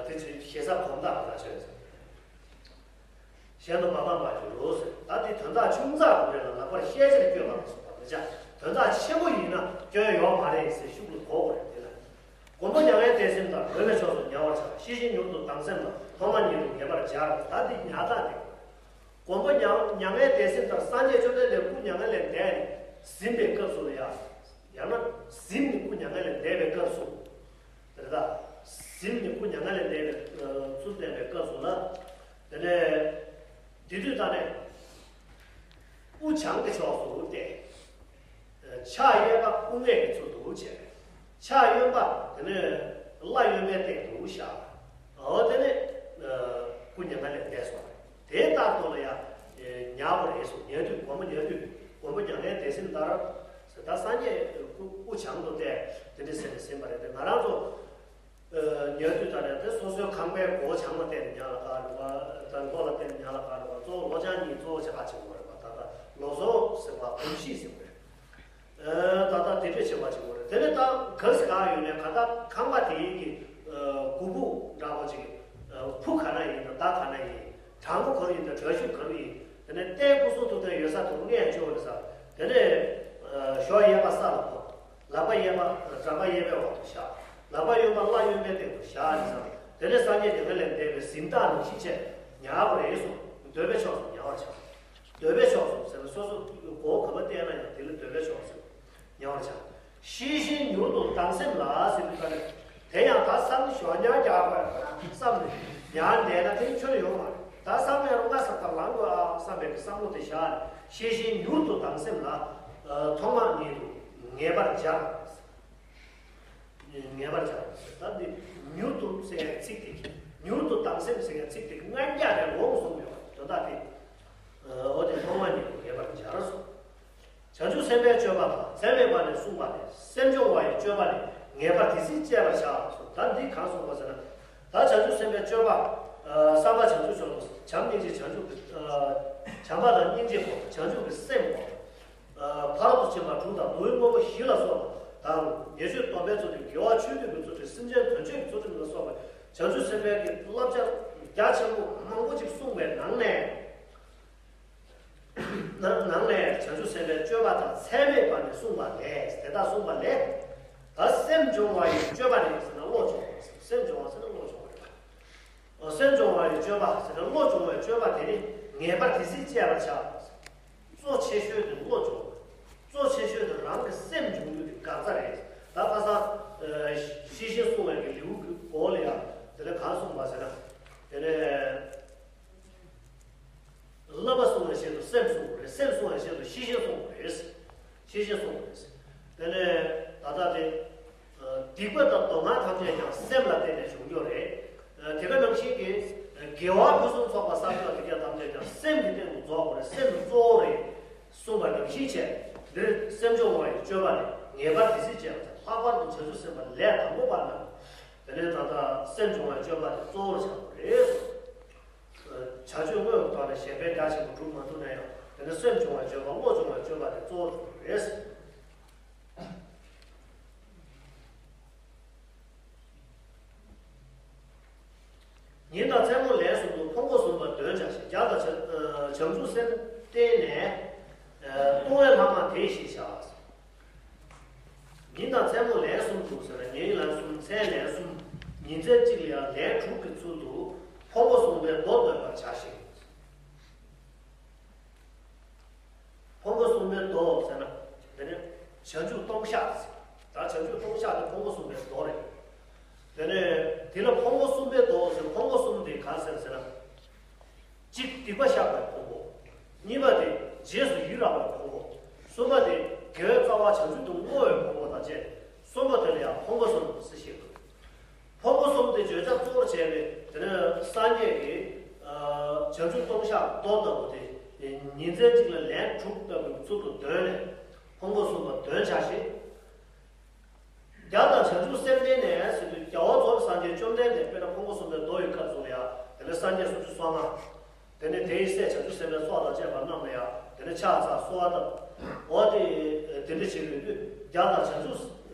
དེ་ཚོའི་ཞེ་ས་གོམ་སྟབས་ལ་ཆོད་ཟེར། གཞན་དུ་མ་སྤངས་པར་འགྱུར་རོ་ཟེར། ད་དེ་དོན་དག་ཆུང་ཙག་དེ་འདྲ་ལ་ལག་པར་ཤེས་བྱར་བསྐྱོན་པ་ལ་སོགས་པ་མི་བྱ། དོན་དག་ཆེན་པོ་ཡིན་ན་སྐྱོན་ཡོད་མ་རེད་ཟེར་ཤུགས་ལ་གོ་དགོས་རེད་དེ་ལ། མགོན་པོ་མྱ་ངན་འདས་ཟིན་ལྟར་འོས་པའི་ཕྱོགས་སུ་ཉར་བར་བྱ། ཤེས་བཞིན་མྱུར་དུ་སྡང་སེམས་དང་། ཐོག་མ་ཉིད་དུ་ངེས་པར་སྦྱར། ད་འདི་ཉར་སྟངས་དེ། མགོན་པོ་མྱ་མྱ་ངན་འདས་ཟིན་ལྟར་སངས་རྒྱས་བཅོམ་ལྡན་འདས་སྐུ་མྱ་ངན་ལས་འདས་ནས་ཟིན་པའི་སྐབས་སུ་ལ་ཡ། ཡང་ན་ཟིན་ནས་སྐུ་མྱ་ངན་ལས་འདས་པའི་སྐབས་སུ། དེ་ལྟར་ཟིན་ནས་སྐུ་མྱ་ངན་ལས་འདས་པའི་ཚུལ་བསྟན་པའི་སྐབས་སུ་ལ། དེ་ནས་དེ་དུས་ད་ནས། དབུ་བྱང་གི་ཕྱོགས་སུ་བལྟས། ཕྱག་གཡས་པ་དབུ་སྔས་ཀྱི་ཚུལ་དུ་བྱས། ཕྱག་གཡོན་པ་དེ་ནས་ལྷ་གཡོན་པའི་སྟེང་དུ་བཞག། འོ་དེ་ནས་སྐུ་མྱ་ངན་ལས་འདས་སོང་། དེ་ལྟར་དུ་ལ་ཡང་ཉར་བ་རེད་གསུངས། ཉལ་དུས་མགོན་པོ་ཉལ་དུས་མགོན་པོ་མྱ་ངན་འདས་ཟིན་ལྟར། ད་སངས་རྒྱས་སྐུ་དབུ་བྱང་དུ་བལྟས་དེ་འདྲ་ཟེར་ནས་ཟིན་པ་རེད་དེ་ང་རང་ཚོ། ཉལ་དུས་ད་ནས་དེ་སོ་སོའི་ཁང་པའི་སྒོ་བྱང་མ་བལྟས་ནས་ཉལ་ལ་དཀའ་འགྲོ་བ། ད་སྒོ་ལ་བལྟས་ནས་ཉལ་ལ་དཀའ་འགྲོ་བ། གཙོ་བོ་ལྷོ་བྱང་གཉིས་གཙོ་བོ་ཆེ་ཁག་ཆེ་བོ་རེད་པ། ད་ལྟ་ལོ་སོ་ཟེར་བ་གོམས་གཤིས་ཟེར་བ་རེད། ད་ལྟ་དེ་འདྲས་ཆེ་བ་ཆེ་བོ་རེད། དེ་ནས་ད་ག་ཟེ་ག་ཡོད་ནས་ག་ད་ཁང་པ་དེའི་གི་སྒོ་ཕུག་འདྲ་པོ་ཅིག་ཕུག་ག་ན་ཡིན་ད་ད་ག་ན་ཡིན། དྲང་པོ་ག་རུ་ཡིན་ད་གྲོས་ཆོད་ག་རུ་ཡིན། དེ་ནས་རྟའི་སྐུ་གསུང་ཐུགས་རྟེན་ཡོད་ས་དུ་ལྔས་བཅོལ་རེད་ས། དེ་ནས་ཞོ་གཡས་པ་ས་ལ་ཕོག་ལག་པ་གཡས་པ་གྲམ་པ་གཡས་པའི་འོག་ཏུ་བཞག་ལག་པ་གཡོན་པ་ལྷ་གཡོན་པའི་སྟེང་དུ་བཞག་ནས་སམ། དེ་ནས་སངས་རྒྱས་མྱ་ངན་ལས་འདས་པའི་གཟིམ་ཐག་ནང་བཞིན་བྱས་ཉར་བ་རེད་གསུངས། འདོད་པའི་ཕྱོགས་སུ་ཉར་བར་བྱ། འདོད་པའི་ཕྱོགས་སུ་ཟེར་ན་སོ་སོ་སྒོ་ག་པ་བལྟས་ན་ཡང་དེ་ལ་འདོད་པའི་ཕྱོགས་སུ་ཉར་བར་བྱ། ཤེས་བཞིན་མྱུར་དུ་སྡང་སེམས་ལ་ཟེར་དུས་ད་ནི་དེ་ཡང་ད་བསམ་ཞོག་ཉར་རྒྱག་པར་བསམ་ནས་ཉར་བསྡད་ན་དེ་ཆོས་ཡོང་བ་རེད། ད་བསམ་ཡང་རུང་ང་ས་ད་ལང་དགོས་ཨ་བསམ་པའི་བསམ་བློ་དེ་བཞག་ནས་ཤེས་བཞིན་མྱུར་དུ་སྡང་སེམས་ལ་ཐོག་མ་ཉིད་དུ་ངེས་པར་སྦྱར། ངེས་པར་བྱ་བ་ཟེར། ད་འདི་མྱུར་དུ་ཟེར་ཡའི་ཚིག་དེ། མྱུར་དུ་སྡང་སེམས་ཟེར་ཡའི་ཚིག་དེ་སྔར་རྒྱག་ནས་ལོག་སོང་ཡོད་དོན་དག་དེ། འོ་དེ་ཐོག་མ་ཉིད་དུ་ངེས་པར་སྦྱར་སོང་། བྱང་ཆུབ་སེམས་དཔའི་སྤྱོད་པ་དང་ཚད་མེད་པ་ནས་གསུངས་པ་ནི་སེམས་སྦྱོང་བ་ཡི་སྤྱོད་པ་ནི་ངེས་པར་དེ་སྲིད་སྤྱད་པར་བྱ་སོང་། ད་འདི་གང་གསུངས་པ་ཟེར་ན། ད་བྱང་ཆུབ་སེམས་དཔའི་སྤྱོད་པ། བསམ་པ་བྱང་ཆུབ་སྦྱོང་དང་བྱམས་སྙིང་རྗེ་བྱང་ཆུབ་ཀྱི། བྱམས་པ་དང་སྙིང་རྗེ་གོ་བྱང་ཆུབ་ཀྱི་སེམས་གོ། ཕ་རོལ་ཏུ་ཕྱིན་པ་དྲུག་དང་མདོའི་དངོས་པོ་བཞི་ལ་སོགས་པ་དང་། ཉེས་སྤྱོད་སྡོམ་པའི་ཚུལ་ཁྲིམས། དགེ་བ་ཆོས་སྡུད་ཀྱི་ཚུལ་ཁྲིམས། སེམས་ཅན་དོན་བྱེད་ཀྱི་ཚུལ་ཁྲིམས་ལ་སོགས་པའི་བྱང་ཆུབ་སེམས་དཔའི་གི་བསླབ་བྱ་རྒྱ་ཆེན་པོ་མང་པོ་ཅིག་གསུངས་པའི་ནང་ནས། ནང་ནས་བྱང་ཆུབ་སེམས་དཔའི་སྤྱོད་པ་དང་ཚད་མེད་པ་ནས་གསུངས་པ་ལས། དེ་དག་གསུངས་པ་ལས། ད་སེམས་སྦྱོང་བ་ཡི་སྤྱོད་པ་ནི་ཟེར་ན་བློ་སྦྱོང་བ་རེད། སེམས་སྦྱོང་བ་ཟེར་ན་བློ་སྦྱོང་བ་རེད། སེམས་སྦྱོང་བ་ཡི་སྤྱོད་པ་ཟེར་ན་བློ་སྦྱོང་བའི་སྤྱོད་པ་དེ་ནི་ངེས་པར་དེ་སྲིད་སྤྱད་པར་བྱ། གཙོ་ཆེ་ཤོས་དེ་བློ་སྦྱོང་བ། གཙོ་ཆེ་ཤོས་དེ་རང་གི་སེམས་སྦྱོང་རྒྱུ་དེ་འགག་རྩ་རེད། ད་ཁ་སང་ཤེས་བཞིན་སྲུང་བའི་གི་ལེའུ་གི་འོག་ལ་ཡང་དེ་ལ་གང་གསུངས་པ་ཟེར་ན། དེ་ནས་བསླབ་པ་སྲུང་བའི་ཆེད་དུ་སེམས་སྲུང་དགོས་རེད། སེམས་སྲུང་བའི་ཆེད་དུ་ཤེས་བཞིན་སྲུང་དགོས་རེད། ཤེས་བཞིན་སྲུང་དགོས་རེད། དེ་ནས་ད་ལྟ་དེ། སྡིག་པ་དང་སྡུག་བསྔལ་ཐམས་ཅད་ཀྱང་སེམས་ལ་བརྟེན་ནས་བྱུང་རྒྱུ་རེད། དེ་ག་ནང་བཞིན་གྱི་དགེ་བ་ཕུན་སུམ་ཚོགས་པ་བསགས་ཡག་དེ་ག་ཐམས་ཅད་ཀྱང་སེམས་ཀྱི་སྟེང་དུ་རྫོགས་དགོས་རེད། སེམས་གཙོ་བོ་རེད། གསུངས་པ་ནང་བཞིན་བྱས། འདིར་སེམས་སྦྱོང་བ་ཡི་སྤྱོད་པ་ནི་ངེས་པར་དེ་སྲིད་ཅེས་པ་ལྷག་པར་དུ་བྱང་ཆུབ་སེམས་དཔའ་ལས་དང་པོ་པ་རྣམས། དེ་ནས་ད་ལྟ་སེམས་སྦྱོང་བའི་སྤྱོད་པ་དེ་གཙོ་བོར་བྱ་དགོས་རེད། བྱ་སྤྱོད་དངོས་ཀྱི་ཐོག་ནས་གཞན་ཕན་རྒྱ་ཆེན་པོ་སྒྲུབ་མ་ཐུབ་ན་ཡང་དེ་ནས་སེམས་སྦྱོང་བའི་སྤྱོད་པ་བློ་སྦྱོང་བའི་སྤྱོད་པ་དེ་གཙོ་བོར་བྱ་དགོས་རེད། ཉིན་དང་མཚན་མོ་ལན་གསུམ་དུ་ཕུང་པོ་གསུམ་པ་འདོན་བྱ་ཞིང་། རྒྱ་དང་བྱང་བྱང་ཆུབ་སེམས་བརྟེན་ནས། ལྟུང་བའི་ལྷག་མ་དེ་ཞེས་བྱ། ཉིན་དང་མཚན་མོ་ལན་གསུམ་དུ་ཟེར་ན་ཉིན་ལན་གསུམ་མཚན་ལན་གསུམ། ཉིན་མཚན་གཅིག་ལ་ཡང་ལན་དྲུག་གི་ཚུལ་དུ་ཕུང་པོ་གསུམ་པའི་མདོ་འདོན་པར་བྱ་ཞིང་། ཕུང་པོ་གསུམ་པའི་མདོ་ཟེར་ན། དེ་ནི་བྱང་ཆུབ་ལྟུང་བཤགས་ཟེར། ད་བྱང་ཆུབ་ལྟུང་བཤགས་དེ་ཕུང་པོ་གསུམ་པའི་མདོ་རེད། དེ་ནས་དེ་ལ་ཕུང་པོ་གསུམ་པའི་མདོ་ཟེར་ཕུང་པོ་གསུམ་དེ་ག་ཟེར་ཟེར་ན། གཅིག་སྡིག་པ་བཤགས་པའི་ཕུང་པོ། གཉིས་པ་དེ་རྗེས་སུ་ཡི་རང་བའི་ཕུང་པོ། གསུམ་པ་དེ་དགེ་བའི་རྩ་བ་བྱང་ཆུབ་ཏུ་བསྔོ་བའི་ཕུང་པོ་དང་བཅས། གསུམ་པོ་དེ་ལ་ཡང་ཕུང་པོ་གསུམ་ཟེར་ཞེས་དང་། ཕུང་པོ་གསུམ་དེ་བརྗོད་བྱ་གཙོ་བོར་བྱས་པའི་དེ་ནས་སངས་རྒྱས་ཀྱི་བྱང་ཆུབ་ལྟུང་བཤགས་མདོ་ལྟ་བུ་དེ་ཉིན་མཚན་གཅིག་ལ་ལན་དྲུག་ལྟ་བུའི་ཚུལ་དུ་འདོན་ནས་ཕུང་པོ་གསུམ་པ་འདོན་བྱ་ཞིང་། རྒྱ་དང་བྱང་ཆུབ་སེམས་ལྡན་ནས་ཟེར་དུས་རྒྱལ་བ་རྫོགས་པའི་སངས་རྒྱས་བཅོམ་ལྡན་འདས་དཔེར་ན་ཕུང་པོ་གསུམ་པའི་མདོ་ཡི་སྐབས་སུ་ལ་ སངས་རྒྱས་སུམ་ཅུ་སོ་ལྔ། དེ་ནས་དེའི་སྲས་བྱང་ཆུབ་སེམས་དཔའི་ཚོགས་དང་བཅས་པ་རྣམས་ལ་ཡང་དེ་ནས་ཕྱག་འཚལ་གསོལ་བ་བཏབ། འོ་དེ་དེ་འདྲ་བྱེད་ཡོང་དུས་རྒྱལ་དང་བྱང་ཆུབ།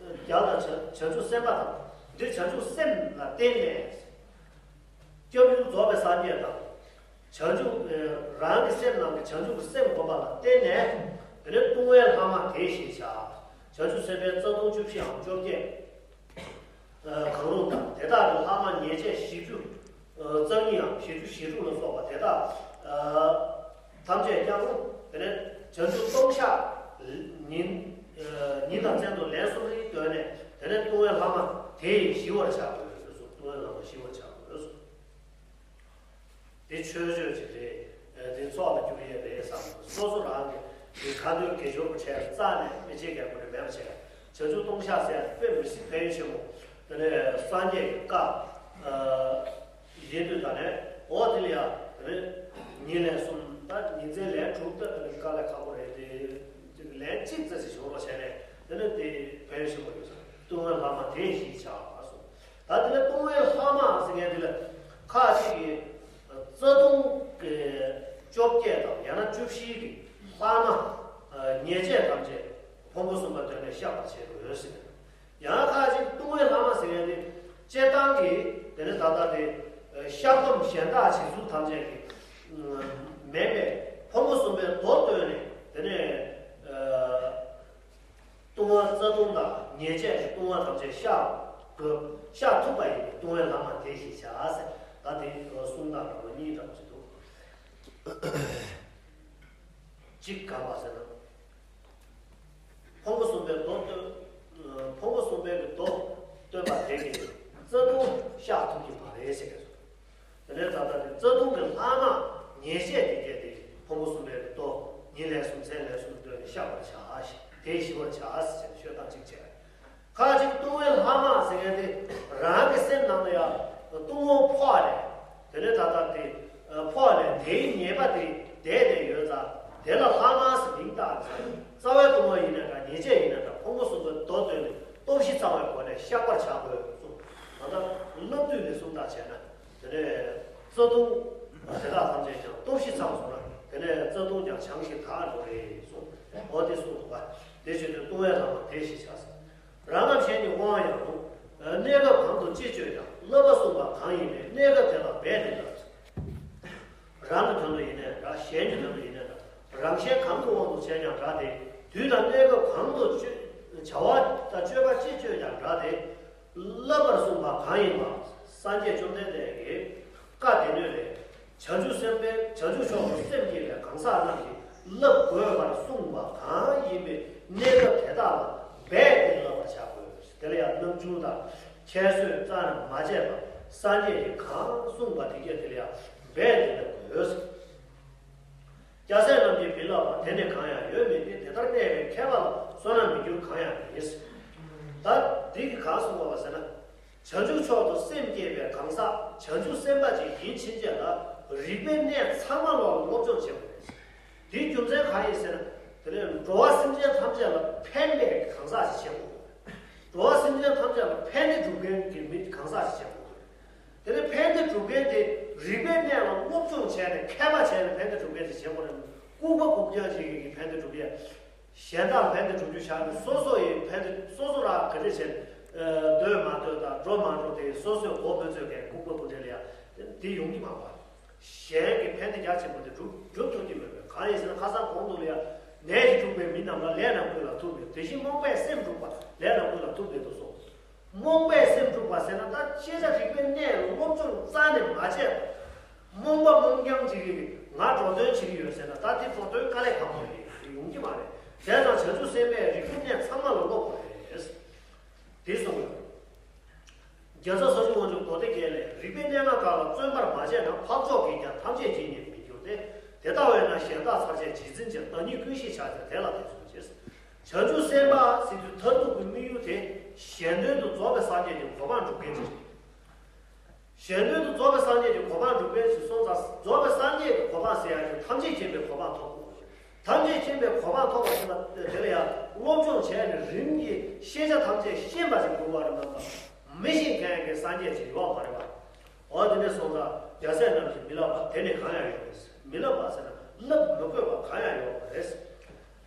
རྒྱལ་དང་བྱང་བྱང་ཆུབ་སེམས་དཔའ་དང་། འདིར་བྱང་ཆུབ་སེམས་ལ་བརྟེན་ནས། སྐྱབས་ཡུལ་རྫོགས་པའི་སངས་རྒྱས་དང་། བྱང་ཆུབ། རང་གི་སེམས་ནང་གི་བྱང་ཆུབ་ཀྱི་སེམས་བསྒོམ་པ་ལ་བརྟེན་ནས། དེ་ནས་ལྟུང་བའི་ལྷག་མ་དེ་ཞེས་བྱ། བྱང་ཆུབ་སེམས་དཔའི་རྩ་ལྟུང་བཅུ་བཞིའམ་བཅོ་བརྒྱད། གང་རུང་དང་དེ་དག་གི་ལྷག་མ་ཉེས་བྱས་བཞི་བཅུ། རྩ་གཉིས་པའམ་བཞི་བཅུ་ཞེ་དྲུག་ལ་སོགས་པ་དེ་དག་ཐམས་ཅད་ཀྱང་། དེ་ནས་བྱང་ཆུབ་ལྟུང་བཤགས་ཉིན། ཉིན་དང་མཚན་དུ་ལན་གསུམ་རེའི་སྒོ་ནས། དེ་ནས་ལྟུང་བའི་ལྷག་མ་དེ་ཡིས་ཞི་བར་བྱ་དགོས་སོ། ལྟུང་བའི་ལྷག་མ་ཞི་བར་བྱ་དགོས་སོ། དེ་ཆོས་སྤྱོད་ཅིག་རེད། དེ་ཚོགས་ལ་འགྱུར་ཡས་རེད་བསམ། སོ་སོ་རང་གི་དེ་ཁ་འདོན་དགེ་སྦྱོར་གྱི་ཆེད་རྩ་ནས་མི་བྱེད་མཁན་ཁོ་རེ་མེད་པ་བྱས། བྱང་ཆུབ་ལྟུང་བཤགས་ཟེར་དཔེ་མི་སྲིད་ཕན་ཡོན་ཆེན་པོ། དེ་ནས་སངས་རྒྱས་ཀྱི་བཀའ་ཡིན་དུས་ད་ནས་འོ་དེ་ལ་ཡ་དེ་ནས་ཉིན་ལན་གསུམ། ད་ཉིན་མཚན་ལན་དྲུག་ད་དེ་ནས་དཀའ་ལས་ཁག་པོ་རེད་དེ། ལན་གཅིག་ཙམ་ཞིག་ཞོར་ལ་བྱས་ནས་དེ་ནས་དེ་ཕན་ཡོན་ཆེན་པོ་ཡོད་ས། ལྟུང་བའི་ལྷག་མ་དེ་ཞེས་བྱ་གསུངས། ད་དེ་ལ་ལྟུང་བའི་ལྷག་མ་ཟེར་མཁན་དེ་ལ་ཁ་ཅིག་གིས་རྩ་ལྟུང་གི་བཅོ་བརྒྱད་དང་ཡང་ན་བཅུ་བཞི་གི་ལྷག་མ། ཉེས་བྱས་ཐམས་ཅད་ཕུང་པོ་གསུམ་པ་དོན་ལས་བཤགས་པར་བྱེད་དགོས་ཟེར། ཡང་ཁ་ཅིག་ལྟུང་བའི་ལྷག་མ་ཟེར་མཁན་དེ་སྤྱིར་བཏང་གི་དེ་ནི་ད་ལྟ་དེ་བཤགས་སྡོམ་གཞན་དག་བྱེད་ཚུལ་ཐམས་ཅད་ཀྱི་མེད་པས་ཕུང་པོ་གསུམ་པའི་མདོ་བཏོན་ནས་དེ་ནས། ལྟུང་བ་རྩ་ལྟུང་དང་ཉེས་བྱས་ཀྱི་ལྟུང་བ་ཐམས་ཅད་བཤགས་དགོས། བཤགས་ཐུབ་པ་ཡིན་པས་ལྟུང་བའི་ལྷག་མ་དེ་ཞེས་བྱ་ཟེར། ད་དེ་གསུང་སྟངས་འདྲ་པོ་གཉིས་འདྲ་པོ་ཞིག་འདུག་གཅིག་ག་པར་ཟེར་ན། ཕུང་པོ་གསུམ་པའི་མདོ་སྟོན། ཕུང་པོ་གསུམ་པའི་གི་མདོ་སྟོན་པ་དེ་གིས་རྩ་ལྟུང་བཤགས་ཐུབ་ཀྱི་མ་རེད་ཟེར་གྱི་འདུག་དེ་ནས་ད་ལྟ་དེ་རྩ་ལྟུང་གི་ལྷག་མ་ཉེས་བྱས་དེ་གས་དེ་ཕུང་པོ་གསུམ་པའི་གི་མདོ་ཉིན་ལན་གསུམ་མཚན་ལན་གསུམ་བཏོན་ནས་བཤགས་པར་བྱ་ཞེས། དེས་ཞི་བར་བྱ་ཟེར་ནས་ཤོད་སྟངས་གཅིག་བྱས། ཁ་ཅིག་ལྟུང་བའི་ལྷག་མ་ཟེར་མཁན་དེ་རང་གི་སེམས་ནང་ལ་ཡང་ལྟུང་བ་ཕོག་ནས། དེ་ནས་ད་ལྟ་དེ་ཕོག་ནས་དེའི་ཉེས་པ་དེ་བསྡད་ནས་ཡོད་ཙང་དེ་ལ་ལྷག་མ་ཟེར་མིང་བཏགས་ཙང་རྩ་བའི་ལྟུང་བ་ཡིན་ན་འདྲ། ཉེས་བྱས་ཡིན་ན་འདྲ། ཕུང་པོ་གསུམ་པའི་མདོ་བཏོན་ནས་སྟོབས་བཞི་ཚང་བའི་སྒོ་ནས་བཤགས་པར་བྱ་དགོས་གསུངས། ད་ལྟ་བསླབ་བཏུས་ནས་གསུངས་སྟངས་བྱས་ན། དེ་ནས་རྩ་ལྟུང་དེ་དག་ཐམས་ཅད་ཀྱང་སྟོབས་བཞི་ཚང་སོང་ན་དེ་ནས་རྩ་ལྟུང་ཀྱང་བྱང་ཞིང་དག་འགྲོ་རེད་གསུངས། འོ་དེ་གསུངས་འདུག་པ། དེ་བྱས་ཏེ་ལྟུང་བའི་ལྷག་མ་དེ་ཞེས་བྱ་ཟེར། རང་ངམ་གཞན་གྱི་དབང་ཡང་རུང་། གནས་སྐབས་གང་དུ་ཅི་སྤྱོད་ཀྱང་བསླབ་པ་གསུངས་པ་གང་ཡིན་པས་གནས་སྐབས་དེ་ལ་འབད་དེ་ལ། རང་གི་དོན་དུ་ཡིན་ནའི་འདྲ། གཞན་གྱི་དོན་དུ་ཡིན་ནའི་འདྲ། རང་གཞན་གང་གི་དབང་དུ་བྱས་ཀྱང་འདྲ་སྟེ། དུས་དང་གནས་སྐབས་གང་དུ་སྤྱོད་བྱ་བ་དང་སྤྱོད་པ་ཅི་སྤྱོད་ཀྱང་འདྲ་སྟེ། བསླབ་པར་གསུངས་པ་གང་ཡིན་པ། སངས་རྒྱས་བཅོམ་ལྡན་འདས་ཀྱི་བཀའ་སྡེ་སྣོད་ལས། བྱང་ཆུབ་སེམས་དཔའི་བྱང་ཆུབ་མཆོག་ཏུ་སེམས་བསྐྱེད་པའི་གང་ཟག་རྣམས་ཀྱིས་བསླབ་དགོས་པར་གསུངས་པ་གང་ཡིན་པའི་གནས་སྐབས་དེ་དག་ལ་འབད་དེ་བསླབ་པར་བྱ་དགོས། དེ་ལ་ཡང་སྣང་ཆུང་དང་ཁྱད་གསོད་རྩ་ནས་མ་བྱས་པར་སངས་རྒྱས་ཀྱིས་གང་གསུངས་པ་དེ་སྐད་དེ་ལ་ཡང་འབད་དེ་བསླབ་དགོས། སྐྱ་སེར་རྣམས་ཀྱིས་མི་བསླབ་པ་དེ་ནི་གང་ཡང་ཡོད་མིན་ཏེ། དེ་ལྟར་གནས་པའི་མཁས་པ་ལ་བསོད་ནམས་མི་འགྱུར་གང་ཡང་མེད། ད་འདི་གིས་གང་གསུངས་པ་ཟེར་ན། བྱང་ཆུབ་མཆོག་ཏུ་སེམས་བསྐྱེད་པའི་གང་ཟག་བྱང་ཆུབ་སེམས་དཔའ་ཅིག་ཡིན་ཕྱིན་ཆད་ལ་རིག་པའི་གནས་ཚང་མ་ལོག་ལ་སློབ་སྦྱོང་བྱེད་དགོས། དེའི་རྒྱུ་མཚན་གང་ཡིན་ཟེར་ན། དེ་ནས་འགྲོ་བ་སེམས་ཅན་ཐམས་ཅད་ལ་ཕན་པའི་གང་ཟག་ཅིག་བྱེད་དགོས། འགྲོ་བ་སེམས་ཅན་ཐམས་ཅད་ལ་ཕན་བདེ་སྒྲུབ་མཁན་གྱི་མི་གང་ཟག་ཅིག་བྱེད་དགོས། དེ་ནས་ཕན་བདེ་སྒྲུབ་མཁན་དེ་རིག་པའི་གནས་ལ་སློབ་སྦྱོང་བྱས་ནས་མཁས་པ་བྱས་ནས་ཕན་བདེ་སྒྲུབ་མཁན་ཅིག་བྱེད་དགོས་ན། ལྐུགས་པ་ལྐུགས་རྐྱང་ཅིག་གིས་ཕན་བདེ་སྒྲུབ་ཡས། གཞན་དག་ཕན་བདེ་སྒྲུབ་རྒྱུ་བཞག་ནས་སོ་སོ་ཡི་ཕན་བདེ་སོ་སོ་རང་ག་འདྲ་བྱས། སྡོད་མ་སྡོད་དང་འགྲོ་མ་འགྲོ་དེ་སོ་སོས་མགོ་མི་ཚོས་མཁན་ལྐུགས་པ་ལྐུགས་རྐྱང་ལ་ཡ་དེ་ཡོང་གི་མ་པ། གཞན་གྱི་ཕན་བདེ་རྒྱ་ཆེན་པོ་དེ་སྒྲུབ་སྒྲུབ་ཐུབ་ཀྱི་མེད་པས། གང་ཡིན་ཟེར་ན་ཁ་སང་གོང་དུ་ལ་ཡ་ནད་ཀྱིས་དཀྲུགས་པའི་མི་རྣམས་ལ་ལས་རྣམས་ཀུན་ལ་ཐུག་མེད། དེ་བཞིན་རྨོངས་པས་སེམས་དཀྲུགས་པ་ལས་རྣམས་ཀུན་ལ་ཐུག་མེད་དོ་གསུངས། རྨོངས་པས་སེམས་དཀྲུགས་པ་ཟེར་ན་ད་ཤེས་བྱ་རིག་པའི་གནས་ལ་སློབ་སྦྱོང་རྩ་ནས་མ་བྱས་པ། རྨོངས་པ་རྨོངས་རྐྱང་ཅིག་གིས་ང་འགྲོ་དོན་བྱེད་ཀྱི་ཡོད་ཟེར་ན་ད་དེ་འགྲོ་དོན་དཀའ་ལས་ཁག་པོ་རེད། ཡོང་གི་མ་རེད། བྱས་ཙང་བྱང་ཆུབ་སེམས་དཔས་རིག་པའི་གནས་ཚང་མ་ལ་སློབ་དགོས་རེད། དེ་གསུངས་ཡོད། རྒྱལ་ཚབ་ས་སྐྱ་དབང་ཕྱུག་མདོ་སྡེ་རྒྱན་ལས། རིག་པའི་གནས་ལྔ་དག་ལ་བརྩོན་པར་མ་བྱས་ན་འཕགས་མཆོག་གིས་ཀྱང་ཐམས་ཅད་མཁྱེན་ཉིད་མི་འགྱུར་ཏེ། དེ་ལྟ་བས་ན་གཞན་དག་ཚར་བཅད་རྗེས་འཛིན་ཅིང་བདག་ཉིད་ཀུན་ཤེས་བྱ་སྟེ་དེ་ལ་དེ་གསུངས་ཞེས། བྱང་ཆུབ་སེམས་དཔའ་ཟེར་དུས་མཐར་ཐུག་གི་དམིགས་ཡུལ་དེ་གཞན་དོན་དུ་རྫོགས་པའི་སངས་རྒྱས་ཀྱི་གོ་འཕང་སྒྲུབ་མཁན་ཅིག་གཞན་དོན་དུ་རྫོགས་པའི་སངས་རྒྱས་ཀྱི་གོ་འཕང་སྒྲུབ་མཁན་ཞིག་སོང་ཙང་རྫོགས་པའི་སངས་རྒྱས་ཀྱི་གོ་འཕང་ཟེར་ཡག་དེ་ཐམས་ཅད་མཁྱེན་པའི་གོ་འཕང་ཐོབ་དགོས། ཐམས་ཅད་མཁྱེན་པའི་གོ་འཕང་ཐོབ་པ་ཟེར་ན་དེ་ལ་ཡང་སློབ་སྦྱོང་བྱས་ནས་རིམ་གྱིས་ཤེས་བྱ་ཐམས་ཅད་ཤེས་པ་ཞིག་དགོས་པ་རེད་མ་གཏོགས་མི་ཤེས་མཁན་གྱི་སངས་རྒྱས་ཅིག་ཡོད་མ་རེད་པ། འོ་དེ་ནས་སོང་ཙང་ རྒྱལ་སྲས་རྣམས་ཀྱིས་མི་བསླབ་པ་དེ་ནི་གང་ཡང་ཡོད་མ་རེད། མི་བསླབ་པ་ཟེར་ན་བསླབ་མི་དགོས་པ་གང་ཡང་ཡོད་མ་རེད།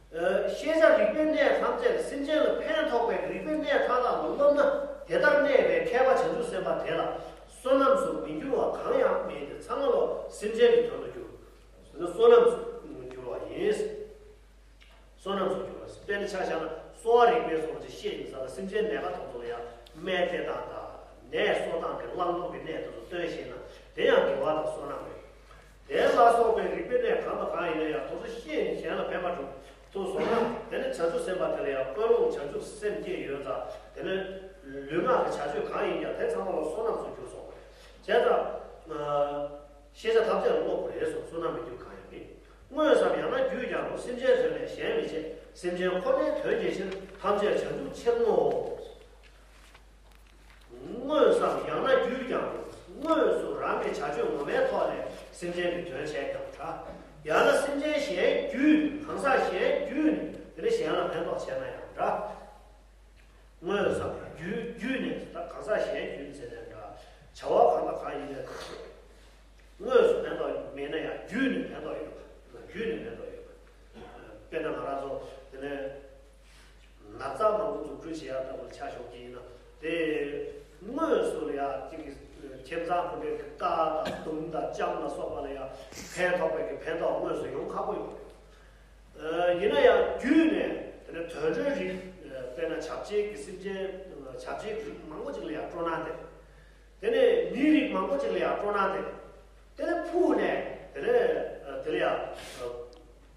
ཨ། ཤེས་བྱ་རིག་པའི་གནས་ཐམས་ཅད་ལ་སེམས་ཅན་ལ་ཕན་ཐོགས་པའི་རིག་པའི་གནས་མཐའ་དག་ལ་བསླབ་ན། དེ་ལྟར་གནས་པའི་མཁས་པ་བྱང་ཆུབ་སེམས་དཔའ་དེ་ལ་བསོད་ནམས་སུ་མི་འགྱུར་བ་གང་ཡང་མེད་དེ། ཚང་མ་ལོ་སེམས་ཅན་གྱི་དོན་དུ་འགྱུར། བསོད་ནམས་སུ་འགྱུར་བ་ཡིན། བསོད་ནམས་སུ་འགྱུར་བ། དཔེར་ན་ཆ་བཞག་ན་གསོ་བ་རིག་པའི་སོགས་ཀྱི་བཤད་ཡིན་ཙང་སེམས་ཅན་ནད་པ་དེ་ཚོ་ལ་ཡང་སྨན་སྟེར་སྟངས་དང་ནད་གསོ་སྟངས་ཀྱི་བླང་དོར་གྱི་གནས་དེ་ཚོ་སྟོན་ཤེས་ན་དེ་ཡང་དགེ་བ་དང་བསོད་ནམས་རེད། དེ་ལ་སོགས་པའི་རིག་པའི་གནས་གང་དང་གང་ཡིན་ན་ཡང་དེ་ཚོ་ཤེས་ནས་གཞན་ལ་ཕན་པ་སྒྲུབ་ཐུབ་སོང་ན། དེ་ནི་བྱང་ཆུབ་སེམས་དཔའ་དེ་ལ་ཡང་ཀུན་སློང་བྱང་ཆུབ་སེམས་བསྐྱེད་ཡོད་ཙང་། དེ་ནི་ལུས་ངག་གི་བྱ་སྤྱོད་གང་ཡིན་ཀྱང་དེ་ཚང་མ་ལ་བསོད་ནམས་སུ་འགྱུར་སོང་བ་རེད། བྱས་ཙང་། ཤེས་བྱ་ཐམས་ཅད་ལ་སློབ་དགོས་རེད་གསུངས། བསོད་ནམས་མི་འགྱུར་གང་ཡང་མེད། དངོས་སམ་ཡང་ན་བརྒྱུད་ཀྱང་རུང་། སེམས་ཅན་དོན་ལས་གཞན་མི་བྱེད། སེམས་ཅན་ཁོ་ནའི་དོན་གྱི་ཕྱིར། ཐམས་ཅད་བྱང་ཆུབ་ཕྱིར་བསྔོའོ། དངོས་སམ་ཡང་ན་བརྒྱུད་ཀྱང་རུང་། དངོས་སུ་རང་གི་བྱ་སྤྱོད་ངོ་མའི་ཐོག་ནས་སེམས་ཅན་གྱི་དོན་བྱས་ཀྱང་འདྲ། ཡང་ན་སེམས་ཅན་གཞན་བརྒྱུད། གང་ཟག་གཞན་བརྒྱུད་ནས་དེ་ནས་གཞན་ལ་ཕན་ཐོགས་བྱས་ན་ཡང་འདྲ། དངོས་སམ་བརྒྱུད། བརྒྱུད་ནས་ད་གང་ཟག་གཞན་བརྒྱུད་ཟེར་ནས་འདྲ། བྱ་བ་གང་དང་གང་ཡིན་ནས་དངོས་སུ་ཕན་ཐོགས་མེད་ན་ཡང་བརྒྱུད་ནས་ཕན་ཐོགས་ཡོད་པ། བརྒྱུད་ནས་ཕན་ཐོགས་ཡོད་པ། དཔེར་ན་ང་རང་ཚོ་དེ་ནས་ན་ཚ་མང་པོ་འཛུགས་སྐྲུན་བྱེད་ཡག་ལྟ་བུ་ཆ་བཞག་གི་ཡིན་ན། དེ་དངོས་སུ་ལ་ཡང་གཅིག་གི་ཁྱིམ་ཚང་དེ་འདྲའི་རྐ་དང་དུང་དང་ལྕམ་ལ་སོགས་པ་ལ་ཡང་ཕན་ཐོགས་པའི་གི་ཕན་ཐོགས་དངོས་སུ་ཡོང་ཁག་པོ་ཡོད་རེད། ཡིན་ན་ཡང་བརྒྱུད་ནས་དེ་ནས་དུད་འགྲོའི་རིགས། དཔེར་ན་བྱ་བྱེད་ཀྱི་སེམས་ཅན། བྱ་བྱེད་ཀྱི་རིགས་མང་པོ་ཅིག་ལ་ཡང་སྤྲོ་སྣང་སྟེར། དེ་ནས་མིའི་རིགས་མང་པོ་ཅིག་ལ་ཡང་སྤྲོ་སྣང་སྟེར། དེ་ནས་ཕུགས་ནས་དེ་ནས་དེ་ལ་ཡང་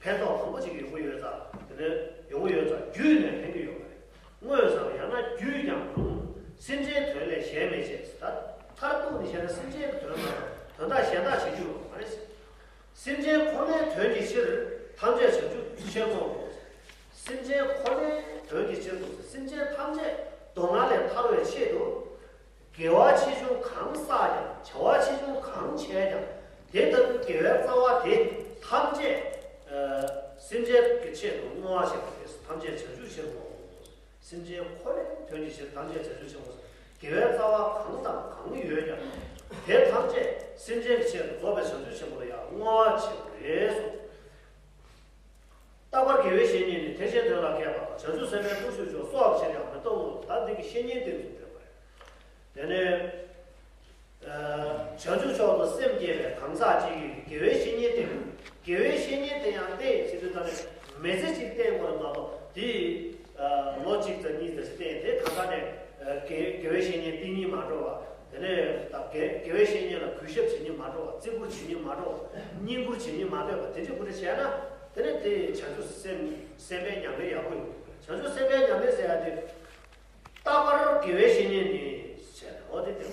ཕན་ཐོགས་མང་པོ་ཅིག་ཡོང་གི་ཡོད་ཙང་། དེ་ནས་ཡོང་གི་ཡོད་ཙང་བརྒྱུད་ནས་ཕན་གྱི་ཡོད་པ་རེད། དངོས་སམ་ཡང་ན་བརྒྱུད་ཀྱང་རུང་། སེམས་ཅན་དོན་ལས་གཞན་མི་བྱེད། ད་མཐར་གཏུགས་ནས་བཤད་ན་སེམས་ཅན་གྱི་དོན་དང་དོན་དག་གཞན་དག་བྱེད་རྒྱུ་ཡོད་པ་མ་རེད། སེམས་ཅན་ཁོ་ནའི་དོན་གྱི་ཕྱིར། ཐམས་ཅད་བྱང་ཆུབ་ཕྱིར་བསྔོའོ། སེམས་ཅན་ཁོ་ནའི་དོན་གྱི་ཕྱིར་དུ། སེམས་ཅན་ཐམས་ཅད་སྡུག་བསྔལ་ལས་ཐར་བའི་ཆེད་དུ། དགེ་བ་ཆེ་ཆུང་གང་བསགས་ཀྱང་། བྱ་བ་ཆེ་ཆུང་གང་བྱས་ཀྱང་། དེ་ལྟ་བུའི་དགེ་བའི་རྩ་བ་དེ་ཐམས་ཅད། ཨ། སེམས་ཅན་གྱི་ཆེད་དུ་བསྔོ་བ་བྱེད་པ་དེ་ཐམས་ཅད་བྱང་ཆུབ་ཕྱིར་བསྔོའོ། སེམས་ཅན་ཁོ་ནའི་དོན་གྱི་ཕྱིར་ཐམས་ཅད་བྱང་ཆུབ་ཕྱིར་བསྔོ། དགེ་བའི་རྩ་བ་གང་དང་གང་ཡོད་ཀྱང་། དེ་ཐམས་ཅད་སེམས་ཅན་གྱི་ཆེད་དུ་རྫོགས་པའི་བྱང་ཆུབ་ཆེན་པོ་ལ་ཡང་བསྔོ་བ་བྱེད་པ་རེད་གསུངས། རྟག་པར་དགེ་བའི་བཤེས་གཉེན་ནི། ཐེག་ཆེན་དོན་ལ་མཁས་པ་དང་། བྱང་ཆུབ་སེམས་དཔའི་སྟོབས་ཤུགས་མཆོག་སྲོག་གི་ཕྱིར་ཡང་མི་གཏོང་ངོ་། ད་འདི་གི་བཤེས་གཉེན་དེ་ཚོ་བསྟན་པ་རེད། དེ་ནས། ཨ། བྱང་ཆུབ་མཆོག་ཏུ་སེམས་བསྐྱེད་པའི་གང་ཟག་གཅིག་གིས་དགེ་བའི་བཤེས་གཉེན་བསྟེན། དགེ་བའི་བཤེས་གཉེན་དེ་ཡང་བསྟེན་ཟེར་དུས་ད་ནི་མི་ཚེ་གཅིག་བསྟེན་དགོས་རེད་མ་གཏོགས་དེ། ཨ། ལོ་གཅིག་དང་གཉིས་དང་བསྟེན་དེ་གང་ཟག་ནས། ཨ། དགེ་དགེ་བའི་བཤེས་གཉེན་བསྟེན་སྙིང་མ་འདོད་པ། དེ་ནས་ད་དགེ་དགེ་བའི་བཤེས་གཉེན་ལ་གུས་ཞབས་བྱེད་སྙིང་མ་འདོད་པ། བརྩི་བཀུར་བྱེད་སྙིང་མ་འདོད་པ། བསྙེན་བཀུར་བྱེད་སྙིང་མ་འདོད་པ། དེ་འདྲ་ཁོ་ཚོ་བྱས་ན་དེ་ནི་དེ་བྱང་ཆུབ་སེམས་སེམས་དཔའི་ཉམས་ལེན་ཡག་པོ་ཡོང་གི་རེད། བྱང་ཆུབ་སེམས་དཔའི་ཉམས་ལེན་ཟེར་ཡ་དེ། རྟག་པར་དགེ་བའི་བཤེས་གཉེན་ནི་ཟེར་ནས་འོ་དེ་དེ།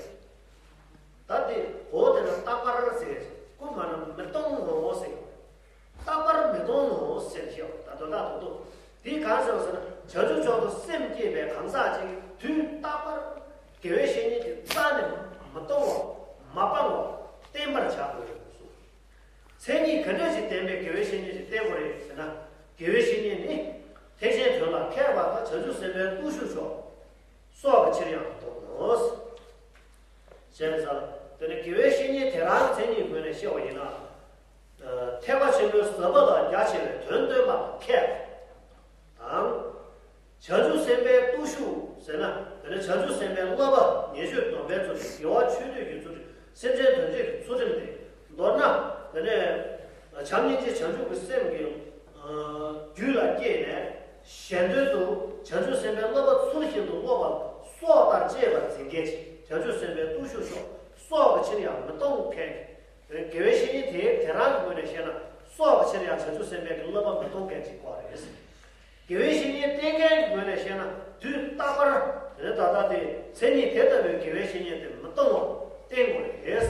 ད་དེ་འོ་དེ་ལ་རྟག་པར་ཟེར། སྐུ་མ་ན་མི་གཏོང་ངོ་ཟེར། རྟག་པར་མི་གཏོང་ངོ་ཟེར་ཞེས་པ་ད་དོན་དག་ཏུ་འདུག་དེ་གང་ཟེར་བ་ཟེར་ན། བྱང་ཆུབ་མཆོག་ཏུ་སེམས་བསྐྱེད་པའི་གང་ཟག་ཅིག་དུས་རྟག་པར་དགེ་བའི་བཤེས་གཉེན་གྱི་རྩ་ནས་མི་གཏོང་བ། མ་སྤང་བ། བསྟེན་པར་བྱ་དགོས་གསུངས། མཚན་ཉིད་ག་འདྲ་ཞིག་ལྡན་པའི་དགེ་བའི་བཤེས་གཉེན་ཞིག་བསྟེན་དགོས་རེད་ཟེར་ན། དགེ་བའི་བཤེས་གཉེན་ནི། ཐེག་ཆེན་དོན་ལ་མཁས་པ་དང་། བྱང་ཆུབ་སེམས་དཔའི་སྟོབས་ཤུགས་མཆོག་སྲོག་གི་ཕྱིར་ཡང་གཏོང་ངོ་། ཞེས་ཟེར། དེ་ནི་དགེ་བའི་བཤེས་གཉེན་དེ་རང་མཚན་ཉིད་ངོས་ནས་བཤད་པ་ཡིན་ན། ཨ། ཐེག་པ་ཆེན་པོའི་ཟབ་པ་དང་རྒྱ་ཆེ་བའི་དོན་སྟོན་པ་ལ་མཁས་པ་དང་། བྱང་ཆུབ་སེམས་དཔའི་སྟོབས་ཤུགས་ཟེར་ན། དེ་ནི་བྱང་ཆུབ་སེམས་དཔའི་བསླབ་པ་ཉེས་སྤྱོད་སྡོམ་པའི་ཚུལ་ཁྲིམས། དགེ་བ་ཆོས་སྡུད་ཀྱི་ཚུལ་ཁྲིམས། སེམས་ཅན་དོན་བྱེད་ཀྱི་ཚུལ་ཁྲིམས་ཏེ། མདོར་ན། དེ་ནས་བྱམས་སྙིང་རྗེ་བྱང་ཆུབ་ཀྱི་སེམས་ཀྱི། ཨ། རྒྱུད་ལ་སྐྱེས་ནས། གཞན་དོན་དུ་བྱང་ཆུབ་སེམས་དཔའི་བསླབ་པ་ཚུལ་བཞིན་དུ་སློབ་པ་ལ་སྲོག་ལྟར་གཅེས་པར་འཛིན་མཁན་ཅིག་བྱང་ཆུབ་སེམས་དཔའི་སྟོབས་ཤུགས་མཆོག་སྲོག་གི་ཕྱིར་ཡང་མི་གཏོང་མཁན་ཅིག་དེ་ནས་དགེ་བའི་བཤེས་གཉེན་དེ་དེ་རང་གི་ངོས་ནས་བཤད་ན། སྲོག་གི་ཕྱིར་ཡང་བྱང་ཆུབ་སེམས་དཔའི་གི་བསླབ་པ་མི་གཏོང་མཁན་ཅིག་གོ་རེད། དགེ་བའི་བཤེས་གཉེན་བསྟེན་མཁན་གྱི་ངོས་ནས་བཤད་ན། དུས་རྟག་པར་དེ་ནི་ད་ལྟ་དེ་མཚན་ཉིད་དེ་ལྟ་བུའི་དགེ་བའི་བཤེས་གཉེན་དེ་མི་གཏོང་བར་བསྟེན་དགོས་རེད།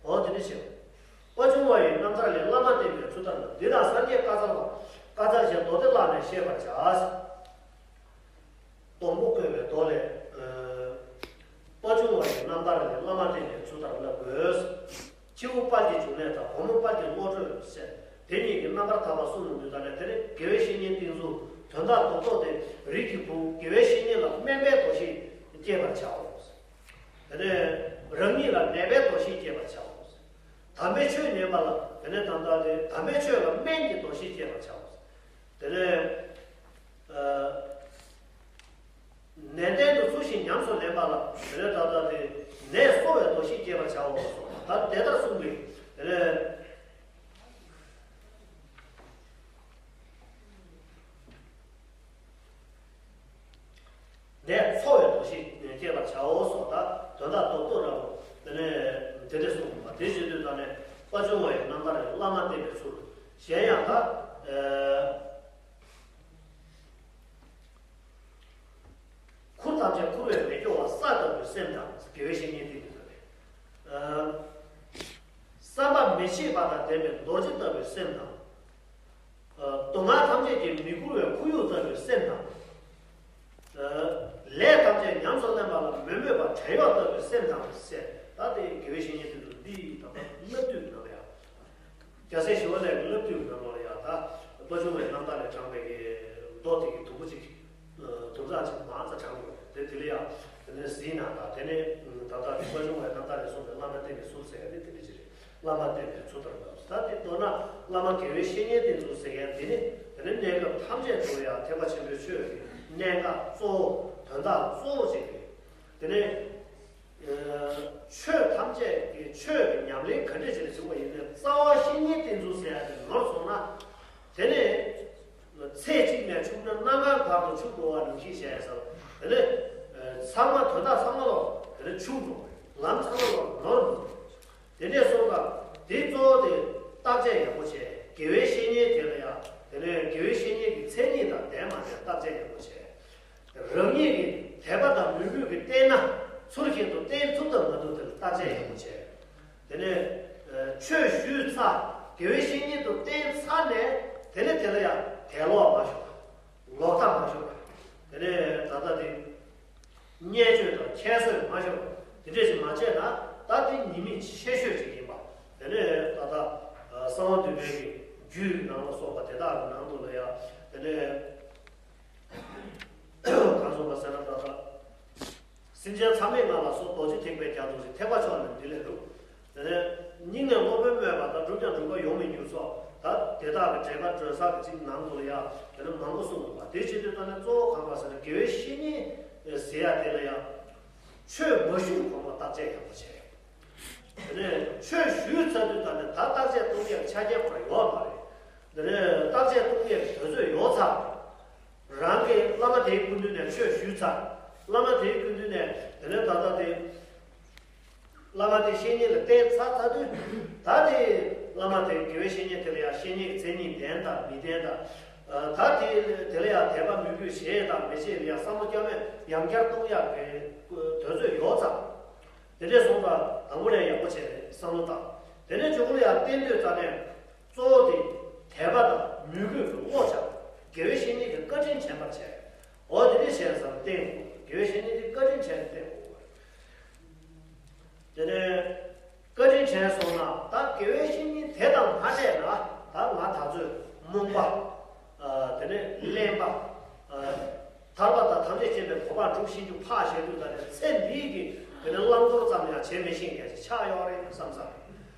འོ་དེ་ནི་བཤད། དཔའ་ཆུང་བ་ཡི་རྣམ་ཐར་ལས། བླ་མ་བསྟེན་པའི་ཚུལ་ལྟར་ན། འདི་དག་སངས་རྒྱས་བཀའ་སྩལ་པ། བཀའ་སྩལ་ཞེས་མདོ་སྡེ་བཀླགས་ནས་ཤེས་པར་བྱ། སྡོང་པོ་བཀོད་པའི་མདོ་ལས། ཨ། དཔའ་ཆུང་བ་ཡི་རྣམ་ཐར་ལས། བླ་མ་བསྟེན་པའི་ཚུལ་ལྟར་བསླབ་དགོས། ཁྱེའུ་དཔལ་གྱི་འབྱུང་གནས་དང་། བུ་མོ་དཔལ་གྱི་བློ་གྲོས་ཟེར། དེ་གཉིས་ཀྱི་རྣམ་པར་ཐར་པ་གསུངས་ཡོང་དུས་ད་ནས་དེ་ནི་དགེ་བའི་བཤེས་གཉེན་བསྟེན་ཚུལ་དོན་དག་རྡོག་རྡོག་དེ། རིགས་ཀྱི་བུ་དགེ་བའི་བཤེས་གཉེན་ལ་སྨན་པའི་འདུ་ཤེས་བསྐྱེད་པར་བྱའོ། དེ་ནས་རང་ཉིད་ལ་ནད་པའི་འདུ་ཤེས་བསྐྱེད་པར་བྱའོ། དམ་པའི་ཆོས་ཉན་པ་ལ་དེ་ནས་ད་ལྟ་དེ་དམ་པའི་ཆོས་ལ་སྨན་གྱི་འདུ་ཤེས་བསྐྱེད་པར་བྱའོ། དེ་ནས་ཨ་ནན་ཏན་དུ་ཚུལ་བཞིན་ཉམས་སུ་ལེན་པ་ལ་དེ་ནས་ད་ལྟ་དེ་ནད་གསོ་བའི་འདུ་ཤེས་བསྐྱེད་པར་བྱའོ། ད་དེ་ལྟར་གསུངས་པས་དེ་ནས། ནད་འཚོ་བའི་འདུ་ཤེས་བསྐྱེད་པར་བྱའོ་གསུངས། ད་དོན་དག་རྡོག་རྡོག་ར་བོ་དེ་ནས་དེ་འདྲ་གསུངས་པ་དེ་བཞིན་དུ་ད་ནས་དཔའ་ཆུང་བ་ཡི་རྣམ་ཐར་བླ་མ་བསྟེན་པའི་ཚུལ། གཞན་ཡང་ད་ཨ་ཁུར་ཐམས་ཅད་ཁུར་བས་མི་སྐྱོ་བ་ས་ལྟ་བུའི་སེམས་དང་། དགེ་བའི་བཤེས་གཉེན་བསྟེན་པའི་ཚུལ་རེད། ཨ་བསམ་པ་མི་ཤེས་པ་དང་ལྡན་པའི་རྡོ་རྗེ་ལྟ་བུའི་སེམས་དང་། སྡུག་བསྔལ་ཐམས་ཅད་ཀྱིས་མི་ཁུར་བའི་ཁོར་ཡུག་ལྟ་བུའི་སེམས་དང་། ལས་ཐམས་ཅད་ཉམས་སུ་ལེན་པ་ལ་མི་མོས་པ་བྲན་གཡོག་ལྟ་བུའི་སེམས་དང་ཟེར། ད་དེ་དགེ་བའི་བཤེས་གཉེན་དེ་ཚོ་འདི་ད་ལྟ་བསླབ་བཏུས་ནང་ལ་ཡང་། རྒྱལ་སྲས་ཞི་བ་ལྷས་ཀྱི་བསླབ་བཏུས་ནང་ལ་ཡང་ད་དཔའ་ཆུང་བའི་རྣམ་ཐར་ལས་དྲངས་པའི་གི་མདོ་དེ་གི་དུམ་བུ་གཅིག་དུམ་ཚག་གཅིག་མང་ཙམ་དྲངས་ཡོད་དེ། དེ་ལ་ཡང་དེ་ནས་གཟིགས་ན་ད་དེ་ནས་ད་ལྟ་དཔའ་ཆུང་བའི་རྣམ་ཐར་ལས་གསུངས་པའི་བླ་མ་བསྟེན་པའི་ཚུལ་ཟེར་ཡ་དེ་དེ་འདྲ་ཅིག་རེད། བླ་མ་བསྟེན་པའི་ཚུལ་ལྟར་ལ། ད་དེ་མདོར་ན་བླ་མ་དགེ་བའི་བཤེས་གཉེན་བསྟེན་ཚུལ་ཟེར་ཡ་དེ་ནི་དེ་ནི་གནས་སྐབས་ཐམས་ཅད་དུ་ཡང་ཐེག་པ་ཆེན་པོའི་ཆོས་ཀྱི་གནད་འགག་གཙོ་བོ་དོན་དག་གཙོ་བོ་ཅིག་རེད། དེ་ནི་ཆོས་ཐམས་ཅད་ཀྱི་ཆོས་ཀྱི་ཉམས་ལེན་ག་འདྲས་ཅིག་ལ་བྱུང་བ་ཡིན་ནའི་རྩ་བ་བཤེས་གཉེན་བསྟེན་ཚུལ་ཟེར་ཡ་དེ་ནོར་སོང་ན། དེ་ནི་ཚེ་གཅིག་ནས་ཆུང་ན་གནའ་སྔ་བར་དུ་ཆུང་འགྲོ་བ་ནང་བཞིན་བྱས་ཟེར། དེ་ནི་ཚང་མ་དོན་དག་ཚང་མ་ལོ་དེ་ནི་ཆུང་འགྲོ། ལམ་ཚང་མ་ལོ་ནོར་འགྲོ། དེ་འདྲས་སོང་ཙང་དེ་གཙོ་བོ་དེ་བརྟག་དཔྱད་ཡག་པོ་བྱས། དགེ་བའི་བཤེས་གཉེན་དེ་ལ་ཡང་དེ་ནས་དགེ་བའི་བཤེས་གཉེན་གྱི་མཚན་ཉིད་དང་ལྡན་མ་ལྡན་བརྟག་དཔྱད་ཡག་པོ་བྱས། རང་ཉིད་ཀྱི་དད་པ་དང་མོས་གུས་ཀྱིས་བསྟེན་ན་ཚུལ་བཞིན་དུ་བསྟེན་ཐུབ་དང་མ་ཐུབ་དེ་ལ་བརྟག་དཔྱད་ཡག་པོ་བྱས། དེ་ནས་ཆོས་ཞུས་ཚར། དགེ་བའི་བཤེས་གཉེན་དུ་བསྟེན་ཚར་ནས་དེ་ནས་དེ་ལ་ཡང་དད་ལོག་མ་ཤོར། ལོག་ལྟ་མ་ཤོར། དེ་ནས་ད་ལྟ་དེ། བརྙས་བཅོས་དང་ཁྱད་གསོད་མ་ཤོར། དེ་འདྲས་ཞིག་མ་བྱས་ན་ད་དེ་ཉེས་དམིགས་ཆེ་ཤོས་ཅིག་ཡིན་པ། དེ་ནས་ད་ལྟ་གསང་བ་འདུས་པའི་གི་རྒྱུད་ནང་ལ་སོགས་པ་དེ་དག་གི་ནང་དུ་ལ་ཡང་དེ་ནས་གང་གསུངས་པ་ཟེར་ན། ད་ལྟ་སེམས་ཅན་མཚམས་མེད་ལྔ་ལ་སོགས། རྡོ་རྗེ་ཐེག་པའི་རྒྱ་མཚོ་ཆེ། ཐེག་པ་མཆོག་ནི་འདི་ལས་འགྲུབ། དེ་ནས་སྙིང་ནས་སློབ་དཔོན་སྨོད་པ་དང་། བསྒྲུབས་ཀྱང་འགྲུབ་པ་ཡོང་མི་འགྱུར་སོགས། ད་དེ་དག་གི་འགྲེལ་པ་སྒྲོན་གསལ་གྱི་ཅིག་ནང་དུ་ལ་ཡང་དེ་ནས་མང་པོ་གསུངས་འདུག་པ། དེ་བྱེད་དུས་ད་ནི་གཙོ་བོ་གང་པ་ཟེར་ན་དགེ་བའི་བཤེས་གཉེན་ཟེར་ཡ་དེ་ལ་ཡང་ཆོས་མ་ཞུས་གོང་ལ་བརྟག་དཔྱད་ཡག་པོ་བྱས། དེ་ནས་ཆོས་ཞུས་ཚར་དུས་ད་ནི་ད་བརྟག་དཔྱད་གཏོང་ཡག་ཆ་རྐྱེན་ཁོ་རང་ཡོད་མ་རེད། དེ་ནས་བརྟག་དཔྱད་གཏོང་ཡག་གི་དུས་ཚོད་ཡོད་ཚར། རང་གི་བླ་མ་དེའི་སྐུ་མདུན་ནས་ཆོས་ཞུས་ཚར། བླ་མ་དེའི་སྐུ་མདུན་ནས་དེ་ནས་ད་ལྟ་དེ། བླ་མ་དེ་བཤེས་གཉེན་ལ་བསྟེན་ཚར་ཚར་དུས། ད་དེ་བླ་མ་དེ་དགེ་བའི་བཤེས་གཉེན་དེ་ལ་ཡང་བཤེས་གཉེན་གྱི་མཚན་ཉིད་ལྡན་དང་མི་ལྡན་དང་། ད་དེ་དེ་ལ་ཡང་དད་པ་མོས་གུས་བྱེད་དང་མི་བྱེད་ལ་ཡང་བསམ་བློ་བསྐྱར་མས་ཡང་བསྐྱར་གཏོང་ཡག་གི་དུས་ཚོད་ཡོད་ཙང་། དེ་འདྲས་སོང་ཙང་དང་པོ་ལ་ཡག་པོ་བྱས་ནས་བསམ་བློ་བཏང་། དེ་ནས་མཇུག་ལ་ཡང་བསྟེན་དུས་ཙ་ནས་གཙོ་བོ་དེ་དད་པ་དང་མོས་གུས་ཀྱི་བློ་བྱ། དགེ་བའི་བཤེས་གཉེན་གྱི་བཀའ་དྲིན་དྲན་པར་བྱས། འོ་དེ་འདྲས་བྱས་ཙང་བསྟེན་དགོས། དགེ་བའི་བཤེས་གཉེན་གྱི་བཀའ་དྲིན་དྲན་བསྟེན་དགོས། དེ་ནས་བཀའ་དྲིན་དྲན་སོང་ན་ད་དགེ་བའི་བཤེས་གཉེན་དེ་དང་མ་འཕྲད་ན་ད་ང་ད་ཚོད་རྨོངས་པ། ཨ་དེ་ནས་གླེན་པ། ཨ་ཐར་པ་དང་ཐམས་ཅད་མཁྱེན་པའི་གོ་འཕང་སྒྲུབ་ཤེས་རྒྱུ་ཕར་བཞག་དུས་ད་ནས་ཚེ་འདིའི་གི་དེ་ནས་བླང་དོར་ཙམ་ཡང་བྱེད་མི་ཤེས་མཁན་ཞིག་ཆགས་ཡོད་རེད་བསམ་ས་རེད།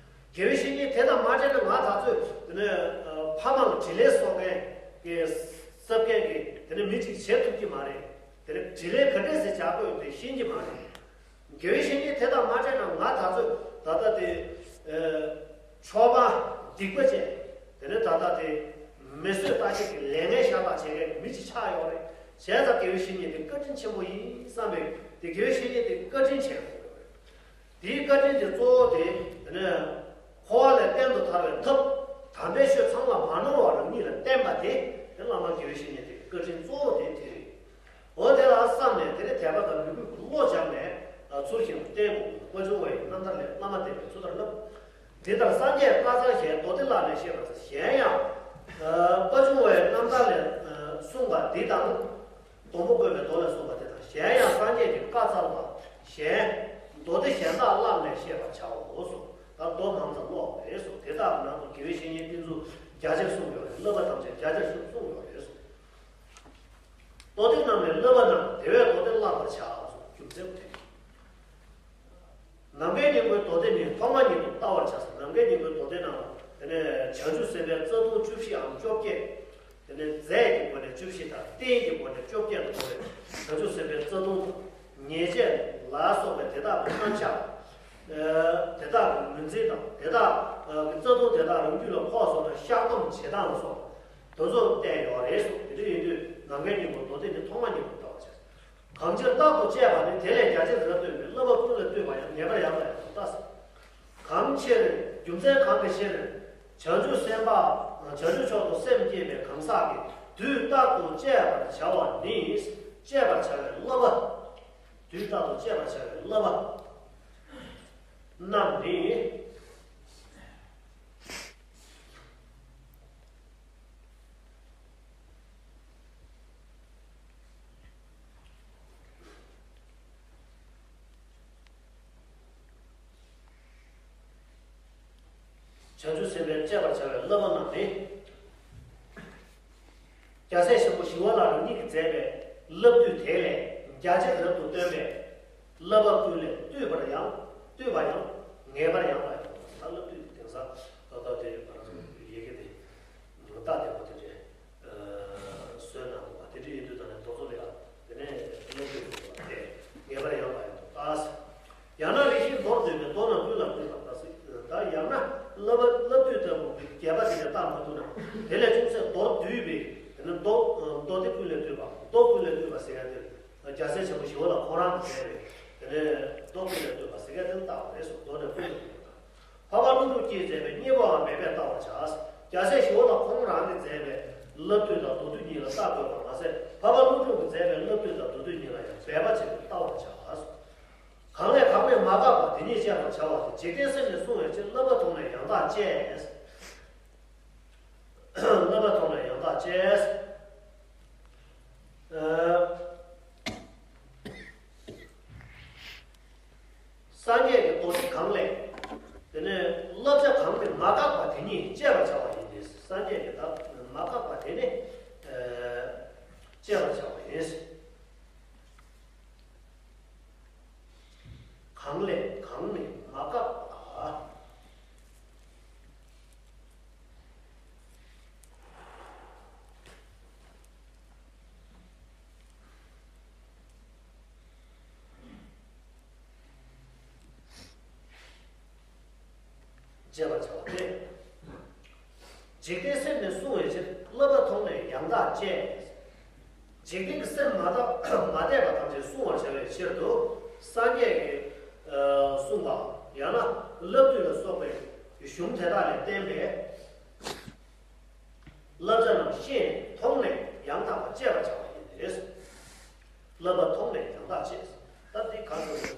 དགེ་བའི་བཤེས་གཉེན་དེ་དང་མ་འཕྲད་ན་ང་ད་ཚོད་དེ་ནས་ཨ་ཕ་མ་ལ་དྲིན་ལན་གསོ་མཁན་གྱི་གསབ་མཁན་གྱི་དེ་ནས་མི་གཅིག་བྱེད་ཐུབ་ཀྱི་མ་རེད། དེ་ནས་དྲིན་ལན་ག་འདྲས་སེ་བྱ་དགོས་དེ་ཤེས་ཀྱི་མ་རེད། དགེ་བའི་བཤེས་གཉེན་དེ་དང་མ་འཕྲད་ན་ང་ད་ཚོད་ད་ལྟ་དེ་ཨ་ཆོས་པ་སྡིག་པ་བྱས། དེ་ནས་ད་ལྟ་དེ་མི་གསོད་བརྟག་དཔྱད་ཀྱི་ལས་ངན་ཤ་སྟག་བྱེད་མཁན་གྱི་མི་གཅིག་ཆགས་ཡོད་རེད། བྱས་ཙང་དགེ་བའི་བཤེས་གཉེན་དེ་བཀའ་དྲིན་ཆེན་པོ་ཡིན་བསམ་པའི་དེ་དགེ་བའི་བཤེས་གཉེན་དེ་བཀའ་དྲིན་ཆེན་པོ་ཡོད་རེད། དེའི་བཀའ་དྲིན་དེ་གཙོ་བོ་དེ་དེ་ནས་འཁོར་བ་ལས་གཏན་དུ་ཐར་བའི་ཐབས། དམ་པའི་ཆོས་ཚང་ལ་མ་ནོར་བ་རང་ཉིད་ལ་བསྟན་པ་དེ་དེ་བླ་མ་དགེ་བའི་བཤེས་གཉེན་དེ་བཀའ་དྲིན་གཙོ་བོ་དེ་དེ་རེད། འོ་དེ་ལ་བསམ་ནས་དེ་ནས་དད་པ་དང་མོས་གུས་ཀྱི་བློ་སྦྱངས་ནས་ཚུལ་བཞིན་དུ་བསྟེན་དགོས། དཔའ་ཆུང་བ་ཡི་རྣམ་ཐར་ལས་བླ་མ་བསྟེན་པའི་ཚུལ་ལྟར་བསླབ། འདི་ལྟར་སངས་རྒྱས་བཀའ་ཚར་གཞན། མདོ་སྡེ་བླ་མས་བཤད་པ་ཚར། གཞན་ཡང་། ཨ་དཔའ་ཆུང་བ་ཡི་རྣམ་ཐར་ལས་ཨ་གསུངས་པ་འདི་དང་། སྡོང་པོ་བཀོད་པའི་མདོ་ལས་གསུངས་པ་དེ་དང་། གཞན་ཡང་སངས་རྒྱས་ཀྱི་བཀའ་ཚར་བ་གཞན། མདོ་སྡེ་གཞན་དག་བླ་མས་བཤད་པར་བྱའོ་གསུངས། ད་མདོ་མང་ཙམ་ཀློག་པ་རེད་གསུངས། དེ་དག་གི་ནང་དུ་དགེ་བའི་བཤེས་གཉེན་བསྟེན་ཚུལ་རྒྱ་ཆེར་གསུངས་ཡོད་རེད། བསླབ་པ་ཐམས་ཅད་རྒྱ་ཆེར་གསུངས་ཡོད་རེད་གསུངས། མདོ་སྡེ་རྣམས་ལས་བསླབ་པ་རྣམས། དེ་བས་མདོ་སྡེ་བཀླག་པར་བྱ་གསུངས། རྒྱུ་མཚན་དེ་རེད། ནམ་མཁའི་སྙིང་པོའི་མདོ་སྡེ་ནི། ཐོག་མ་ཉིད་དུ་བལྟ་བར་བྱ་ཟེར། ནམ་མཁའི་སྙིང་པོའི་མདོ་སྡེ་ནང་ལ་དེ་ནས་བྱང་ཆུབ་སེམས་དཔའི་རྩ་ལྟུང་བཅུ་བཞི་འམ་བཅོ་བརྒྱད། དེ་ནས་རྫས་ཀྱི་སྒོ་ནས་བཅུ་བཞི་དང་རྟེན་གྱི་སྒོ་ནས་བཅོ་བརྒྱད་ལ་གོ་བའི་བྱང་ཆུབ་སེམས་དཔའི་རྩ་ལྟུང་དང་། ཉེས་བྱས་ལ་སོགས་པའི་དེ་དག་གི་རྣམ་གཞག་ཨ་དེ་དག་གི་ངོས་འཛིན་དང་དེ་དག་གི་རྩ་ལྟུང་དེ་དག་རང་རྒྱུད་ལ་ཕོག་སོང་ན་བཤགས་སྡོམ་བྱེད་སྟངས་ལ་སོགས་པ་དེ་ཚོ་བསྟན་ཡོད་རེད་གསུངས། དེ་འདྲ་ཡིན་དུས་ནམ་མཁའི་སྙིང་པོ་མདོ་སྡེ་ནི་ཐོག་མ་ཉིད་དུ་ལྟ་བར་བྱ། གང་ཕྱིར་རྟག་ཏུ་དཔྱད་པ་ནི། དེ་ལས་རྒྱ་ཆེར་རབ་བཏོན་པས། བསླབ་པ་ཀུན་ལས་བཏུས་པ་ཡང་། ངེས་པར་ཡང་དག་ཡང་དུ་ལྟ་ཟེར། གང་ཕྱིར། རྒྱུ་མཚན་གང་གི་ཕྱིར། བྱང་ཆུབ་སེམས་དཔའ། བྱང་ཆུབ་མཆོག་ཏུ་སེམས་བསྐྱེད་པའི་གང་ཟག་གིས་དུས་རྟག་ཏུ་དཔྱད་པར་བྱ་བ་ནི། དཔྱད་པར་བྱ་བའི་བསླབ་པ། དུས་རྟག་ཏུ་དཔྱད་པར་བྱ་བའི་བསླབ་པ་རྣམས་ནི། བྱང་ཆུབ་སེམས་དཔའི་དཔྱད་པར་བྱ་བའི་བསླབ་པ་རྣམས་ནི། རྒྱལ་སྲས་ཆེན་པོ་ཞི་བ་ལྷ་རང་ཉིད་ཀྱིས་མཛད་པའི་བསླབ་བཏུས་དེ་ལས་རྒྱ་ཆེར་རབ་ཏུ་བཏོན་པས། བསླབ་པ་ཀུན་ལས་བཏུས་པར་ཡང་། བཏུས་པ་ཡང་། ངེས་པར་ཡང་དག་ཡང་དུ་ལྟ། བསླབ་བཏུས་དེ་དེང་སང་ད་ལྟ་དེ་ང་རང་ཚོ་ཡི་གེ་དེ་རྟགས་དེ་པོ་དེ་འདྲའི་བཟོས་གནང་འདུག་པ། དེ་འདྲ་ཡིན་དུས་ད་ནི་དེ་ཚོ་ལ་ཡང་དེ་ནས་བསླབ་བཏུས་དེ་ངེས་པར་ཡང་དག་ཡང་དུ་ལྟ། ཡང་ན་རེ་ཞིག་མདོར་བསྡུས་པའི་མདོ་རྣམས་ཀུན་ལ་ལྟོས་དང་ལྟ་ཟེར། ད་ཡང་ན་བསླབ་པ་བསླབ་བཏུས་ལྟ་བུ་རྒྱས་པ་དེ་འདྲ་བཏགས་མ་ཐུབ་ན། དེ་ལས་ཅུང་ཟད་མདོར་བསྡུས་པའི་དེ་ནི་མདོ་མདོ་སྡེ་ཀུན་ལས་བཏུས་པ། མདོ་ཀུན་ལས་བཏུས་པ་ཟེར་ཡ་དེ་རྒྱལ་སྲས་ཆེན་པོ་ཞི་བ་ལྷ་ཁོང་རང་གིས་མཛད་པའི་དེ་ནི་མདོ་ཀུན་ལས་བཏུས་པ་ཟེར་ཡ་དེ་ལ་བཏགས་པ་རེད་གསུངས། མདོ་ནས་ཀུན་ལས་བཏུས་པ་དང་། འཕགས་པ་ཀླུ་སྒྲུབ་ཀྱིས་མཛད་པའི་གཉེན་པོའམ་མེད་པས་བལྟ་བར་བྱ། རྒྱལ་སྲས་ཞི་བ་ལྷ་ཁོང་རང་གིས་མཛད་པའི་བསླབ་བཏུས་དང་མདོ་བསྡུས་གཉིས་ལ་བལྟ་དགོས་པ་མ་ཟད། འཕགས་པ་ཀླུ་སྒྲུབ་ཀྱིས་མཛད་པའི་བསླབ་བཏུས་དང་མདོ་བསྡུས་གཉིས་ལ་ཡང་འབད་པ་བྱས་ཏེ་བལྟ་བར་བྱ། གང་ལས་གང་མེད་མ་བཀག་པ་དེ་ཉིད་དཔྱད་པར་བྱ་བ་སྟེ། འཇིག་རྟེན་སེམས་ནི་བསྲུང་བའི་ཕྱིར། བསླབ་པ་མཐོང་ནས་ཡང་དག་དཔྱད། བསླབ་པ་མཐོང་ནས་ཡང་དག་དཔྱད། ཨ། སངས་རྒྱས་ཀྱི་མདོ་སྡེ་གང་ལས། དེ་ནས་བསླབ་བྱ་གང་ལས་མ་བཀག་པ་དེ་ཉིད་དཔྱད་པར་བྱ་བ་ཡིན་ཏེ། སངས་རྒྱས་ཀྱི་བདག་མ་བཀག་པ་དེ་ནི་ཨ་དཔྱད་པར་བྱ་བ་ཡིན། གང་ལས་གང་ནས་མ་བཀག་པ། དཔྱད་པར་བྱ་བ་སྟེ། འཇིག་རྟེན་སེམས་ནི་བསྲུང་བའི་ཕྱིར། བསླབ་པ་མཐོང་ནས་ཡང་དག་དཔྱད། འཇིག་རྟེན་གྱི་སེམས་མ་དག་མ་དད་པ་ཐམས་ཅད་བསྲུང་བར་བྱ་བའི་ཕྱིར་དུ། སངས་རྒྱས་ཀྱིས་ཨ་གསུངས་པ་ཡང་ན་བསླབ་བཏུས་ལ་སོགས་པའི་གཞུང་དེ་དག་ལས་བསྟན་པའི་བསླབ་བྱ་རྣམས་ཤེས་ནས་མཐོང་ནས་ཡང་དག་པར་དཔྱད་པར་བྱ་བ་ཡིན་ཏེ། བསླབ་པ་མཐོང་ནས་ཡང་དག་དཔྱད། ད་འདི་ག་ཚོད་རེད།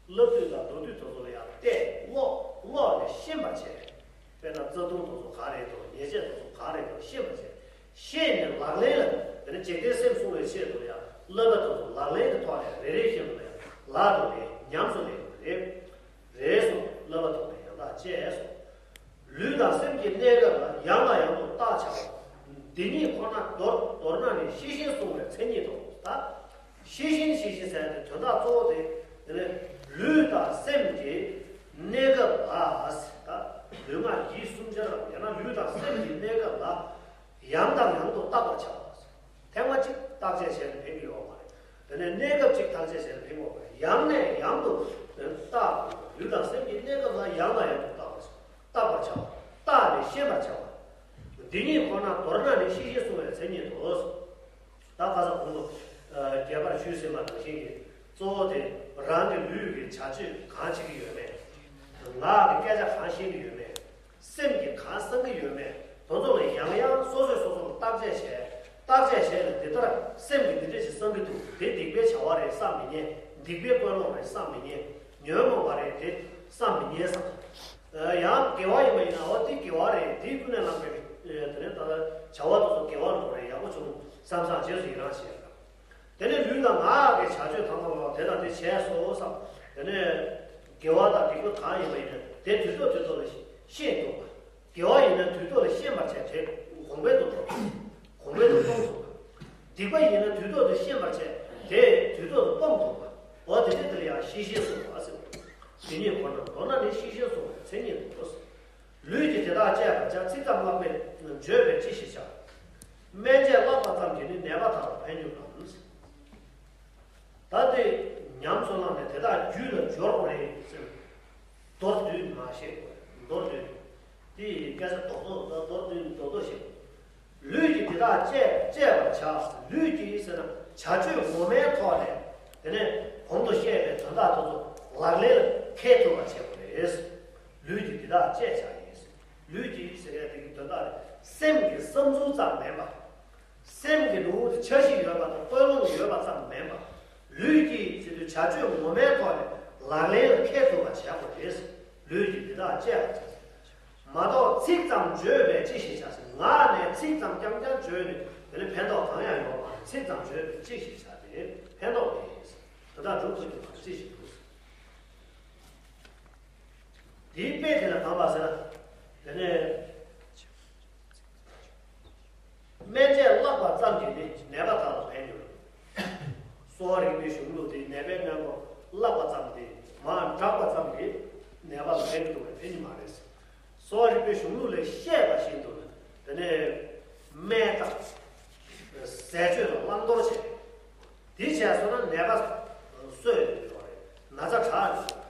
བསླབ་བཏུས་དང་མདོ་བསྡུས་དེ་ཚོ་ལ་ཡང་བལྟས་ཀློག་ཀློག་ནས་ཤེས་པར་བྱས། དཔེར་ན་རྩ་ལྟུང་དེ་ཚོ་ག་རེ་འདུག་ཉེས་བྱས་དེ་ཚོ་ག་རེ་འདུག་ཤེས་པར་བྱས། ཤེས་ནས་ལག་ལེན་ལ། དེ་ནས་འཇིག་རྟེན་སེམས་བསྲུང་བའི་ཆེད་དུ་ཡང་བསླབ་པ་དེ་ཚོ་ལག་ལེན་གྱི་ཐོག་ནས་རེ་རེ་བཞིན་དུ་ཡང་ལག་ཏུ་ལེན། ཉམས་སུ་ལེན་དགོས་རེད། རེད་གསུངས། བསླབ་པ་མཐོང་ནས་ཡང་དག་དཔྱད་གསུངས། ལུས་དང་སེམས་ཀྱི་གནས་སྐབས་ལ་ཡང་ལ་ཡང་དུ་བརྟག་བྱའོ། འདི་ཉིད་ཁོ་ན་མདོར་མདོར་ན་ནི་ཤེས་བཞིན་བསྲུང་བའི་མཚན་ཉིད་དོ། ད་ཤེས་བཞིན་ཤེས་བཞིན་ཟེར་ཡ་དེ་དོན་དག་གཙོ་བོ་དེ། དེ་ནི་ལུས་དང་སེམས་ཀྱི་གནས་སྐབས་ལ། ད་ལུས་ངག་ཡིད་གསུམ་ཆར་ཡང་ན་ལུས་དང་སེམས་ཀྱི་གནས་སྐབས་ལ་ཡང་དང་ཡང་དུ་བརྟག་པར་བྱའོ། ཐེངས་མ་གཅིག་བརྟག་དཔྱད་བྱས་ནས་ཕན་གྱི་ཡོད་མ་རེད། དེ་ནས་གནས་སྐབས་གཅིག་བརྟག་དཔྱད་བྱས་ནས་ཕན་གྱི་ཡོད་མ་རེད། ཡང་ནས་ཡང་དུ་བརྟག་དགོས། ལུས་དང་སེམས་ཀྱི་གནས་སྐབས་ལ་ཡང་ནས་ཡང་དུ་བརྟག་པར་བྱ། བརྟག་པར་བྱ། བརྟག་ནས་ཤེས་པར་བྱ་བ། འདི་ཉིད་ཁོ་ན་མདོར་ན་ནི་ཤེས་བཞིན་བསྲུང་བའི་མཚན་ཉིད་དོ། ད་ཁ་སང་གོང་དུ་རྒྱས་པར་ཞུས་ཟིན་པ་ནང་བཞིན་གྱི་གཙོ་བོ་དེ་རང་གི་ལུས་ཀྱི་བྱ་སྤྱོད་གང་བྱེད་ཀྱི་ཡོད་མེད། ངག་གི་སྐད་ཆ་གང་བཤད་ཀྱི་ཡོད་མེད། སེམས་ཀྱིས་གང་བསམ་གྱི་ཡོད་མེད། དེ་ཚོ་ལ་ཡང་ཡང་སོ་སོས་སོ་སོ་ལ་བརྟག་དཔྱད་བྱས། བརྟག་དཔྱད་བྱས་ནས་འདི་ལྟར་སེམས་ཀྱིས་འདི་འདྲ་ཞིག་བསམ་གྱི་འདུག་དེ་སྡིག་པའི་བྱ་བ་རེད་བསམ་མི་ཉན། སྡིག་པའི་ཀུན་སློང་རེད་བསམ་མི་ཉན། ཉོན་མོངས་པ་རེད་དེ་བསམ་མི་ཉན་བསམ། ཡང་དགེ་བ་ཡིན་པ་ཡིན་ན་འོ་དེ་དགེ་བ་རེད། དེའི་ཀུན་ནས་བསླངས་པའི་དེ་ནས་ད་ལྟ་བྱ་བ་དེ་ཚོ་དགེ་བ་རེད་ཡག་པོ་བྱུང་བསམ་བསམ་རྗེས་སུ་ཡི་རང་བྱས། དེ་ནས་ལུས་དང་ངག་གི་བྱ་སྤྱོད་ཚང་མ་ལ་དེ་དང་དེ་བྱས་སོ་བསམ། དེ་ནས་དགེ་བ་དང་སྡིག་པ་གང་ཡིན་པ་ཡིན་ན་དེ་དུས་ཐོག་དུས་ཐོག་ལ་ཤེས་ཐུབ་པ། དགེ་བ་ཡིན་ན་དུས་ཐོག་ལ་ཤེས་པར་བྱས་དེ་གོང་འཕེལ་དུ་འགྲོ། གོང་འཕེལ་དུ་གཏོང་ཐུབ་པ། སྡིག་པ་ཡིན་ན་དུས་ཐོག་ཏུ་ཤེས་པར་བྱས་དེ་དུས་ཐོག་ཏུ་སྤོང་ཐུབ་པ། འོ་དེ་འདྲ་དེ་ལ་ཡང་ཤེས་བཞིན་སྲུང་བ་ཟེར། དེ་ཉིད་ཁོ་ན་མདོར་ན་ནི་ཤེས་བཞིན་གསུངས་པའི་མཚན་ཉིད་དོ། ལུས་ཀྱིས་དེ་དག་སྤྱད་པར་བྱ། ཚིག་ཙམ་བཀླགས་པས་བརྗོད་པས་ཅི་ཞིག་བྱ། སྨན་དཔྱད་བཀླགས་པ་ཙམ་གྱིས་ནི། ནད་པ་དག་ལ་ཕན་མྱུར་རམ། ད་དེ་ཉམས་སུ་བླངས་ནས་དེ་དག་རྒྱུད་ལ་སྦྱོར་དགོས་རེད་ཟེར། མདོར་བསྡུས་མ་བཤད་དགོས། མདོར་བསྡུས། དེ་སྐད་ཆ་རྡོག་རྡོག་ད་མདོར་བསྡུས་རྡོག་རྡོག་བཤད། ལུས་ཀྱིས་དེ་དག་སྤྱད་སྤྱད་པར་བྱ། ལུས་ཀྱིས་ཟེར་ན་བྱ་སྤྱོད་ངོ་མའི་ཐོག་ནས། དེ་ནས་གོང་དུ་བཤད་པའི་དོན་དག་དེ་ཚོ་ལག་ལེན་ལ་འཁེལ་ཐུབ་པ་བྱེད་དགོས་རེད། ལུས་ཀྱིས་དེ་དག་སྤྱད་བྱ་ཡིན། ལུས་ཀྱིས་ཟེར་ཡ་དེ་གི་དོན་དག་རེད། སེམས་ཀྱི་བསམ་ཚུལ་ཙམ་མིན་པ། སེམས་ཀྱི་ལུགས་དེ་འཆར་གཞི་ཡོད་པ་དང་ཀུན་སློང་ཡོད་པ་ཙམ་མིན་པ། ལུས་ཀྱིས་ཟེར་དུས་བྱ་སྤྱོད་ངོ་མའི་ཐོག་ནས་ལག་ལེན་ལ་འཁེལ་ཐུབ་པ་བྱེད་དགོས་རེད། ལུས་ཀྱིས་འདི་དག་སྤྱད་པར་བྱ། མ་གཏོགས་ཚིག་ཙམ་བརྗོད་པས་ཅི་ཞིག་བྱ་ཟེར། ངག་ནས་ཚིག་ཙམ་རྐྱང་རྐྱང་བརྗོད་ནས་དེ་ནི་ཕན་ཐོགས་གང་ཡང་ཡོད་མ་རེད། ཚིག་ཙམ་བརྗོད་པས་ཅི་ཞིག་བྱ་སྟེ་ཕན་ཐོགས་མེད། དེ་དག་སྒྲུབ་ཐུབ་ཀྱི་མ་རེད། ཅི་ཞིག་འདུག་དེའི་དཔེ་དེ་ལ་གང་བ་ཟེར་ན། དེ་ནས་སྨན་དཔྱད་བཀླགས་པ་ཙམ་གྱིས་ནི་ནད་པ་དག་ལ་ཕན་མྱུར། གསོ་བ་རིག་པའི་གཞུང་ལུགས་དེ་ནད་པའི་སྔོན་འགོག་བཀླགས་པ་ཙམ་གྱིས་མར་བསྒྲགས་པ་ཙམ་གྱིས་ནད་པ་ལ་ཕན་གྱི་འདུག་པས་ཕན་གྱི་མ་རེད། གསོ་བ་རིག་པའི་གཞུང་ལུགས་ལས་བཤད་པ་བཞིན་དུ་དེ་ནས་སྨན་དང་ཟས་སྤྱོད་ལ་བླང་དོར་བྱེད། དེ་བྱས་སོང་ན་ནད་པ་གསོས་ཡོང་གི་རེད། ན་ཚ་དྲག་ཡོང་གི་རེད།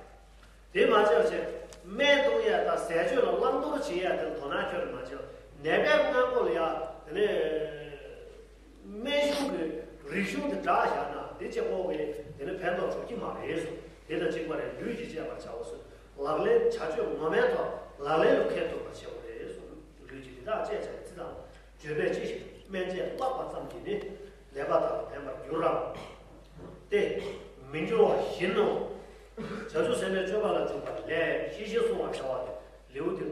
དེ་མ་བྱས་པ་བྱས་སྨན་བཏུང་ཡ་དང་ཟས་སྤྱོད་ལ་བླང་དོར་བྱེད་ཡ་དེ་ལ་དོ་སྣང་ཁྱོན་ནས་མ་བྱས་པ། ནད་པའི་སྔོན་འགོག་ལ་ཡ་དེ་ནས་སྨན་གཞུང་གི་རིག་གཞུང་དེ་བསྒྲགས་བཞག་ན་དེ་བྱེད་དགོས་པས་དེ་ནི་ཕན་ཐོགས་འགྲོ་གི་མ་རེད་གསུངས། དེ་དང་གཅིག་པ་རེད། ལུས་ཀྱིས་སྤྱད་པར་བྱའོ་གསུངས། ལག་ལེན་བྱ་སྤྱོད་ངོ་མའི་ཐོག་ལག་ལེན་ལ་འཁེལ་ཐུབ་པ་བྱེད་དགོས་རེད་གསུངས། ལུས་ཀྱིས་འདི་དག་སྤྱད་བྱ་ཚིག་ཙམ། བརྗོད་པས་ཅི་ཞིག་སྨན་དཔྱད་བཀླགས་པ་ཙམ་གྱིས་ནི། ནད་པ་དག་ལ་ཕན་པར་འགྱུར་རམ། སྟེ། མི་འགྱུར་བ་བཞིན་ནོ། བྱང་ཆུབ་སེམས་དཔའི་སྤྱོད་པ་ལ་འཇུག་པ་ལས་ཤེས་བཞིན་བསྲུང་བར་བྱ་བ་སྟེ། ལེའུ་སྟེ།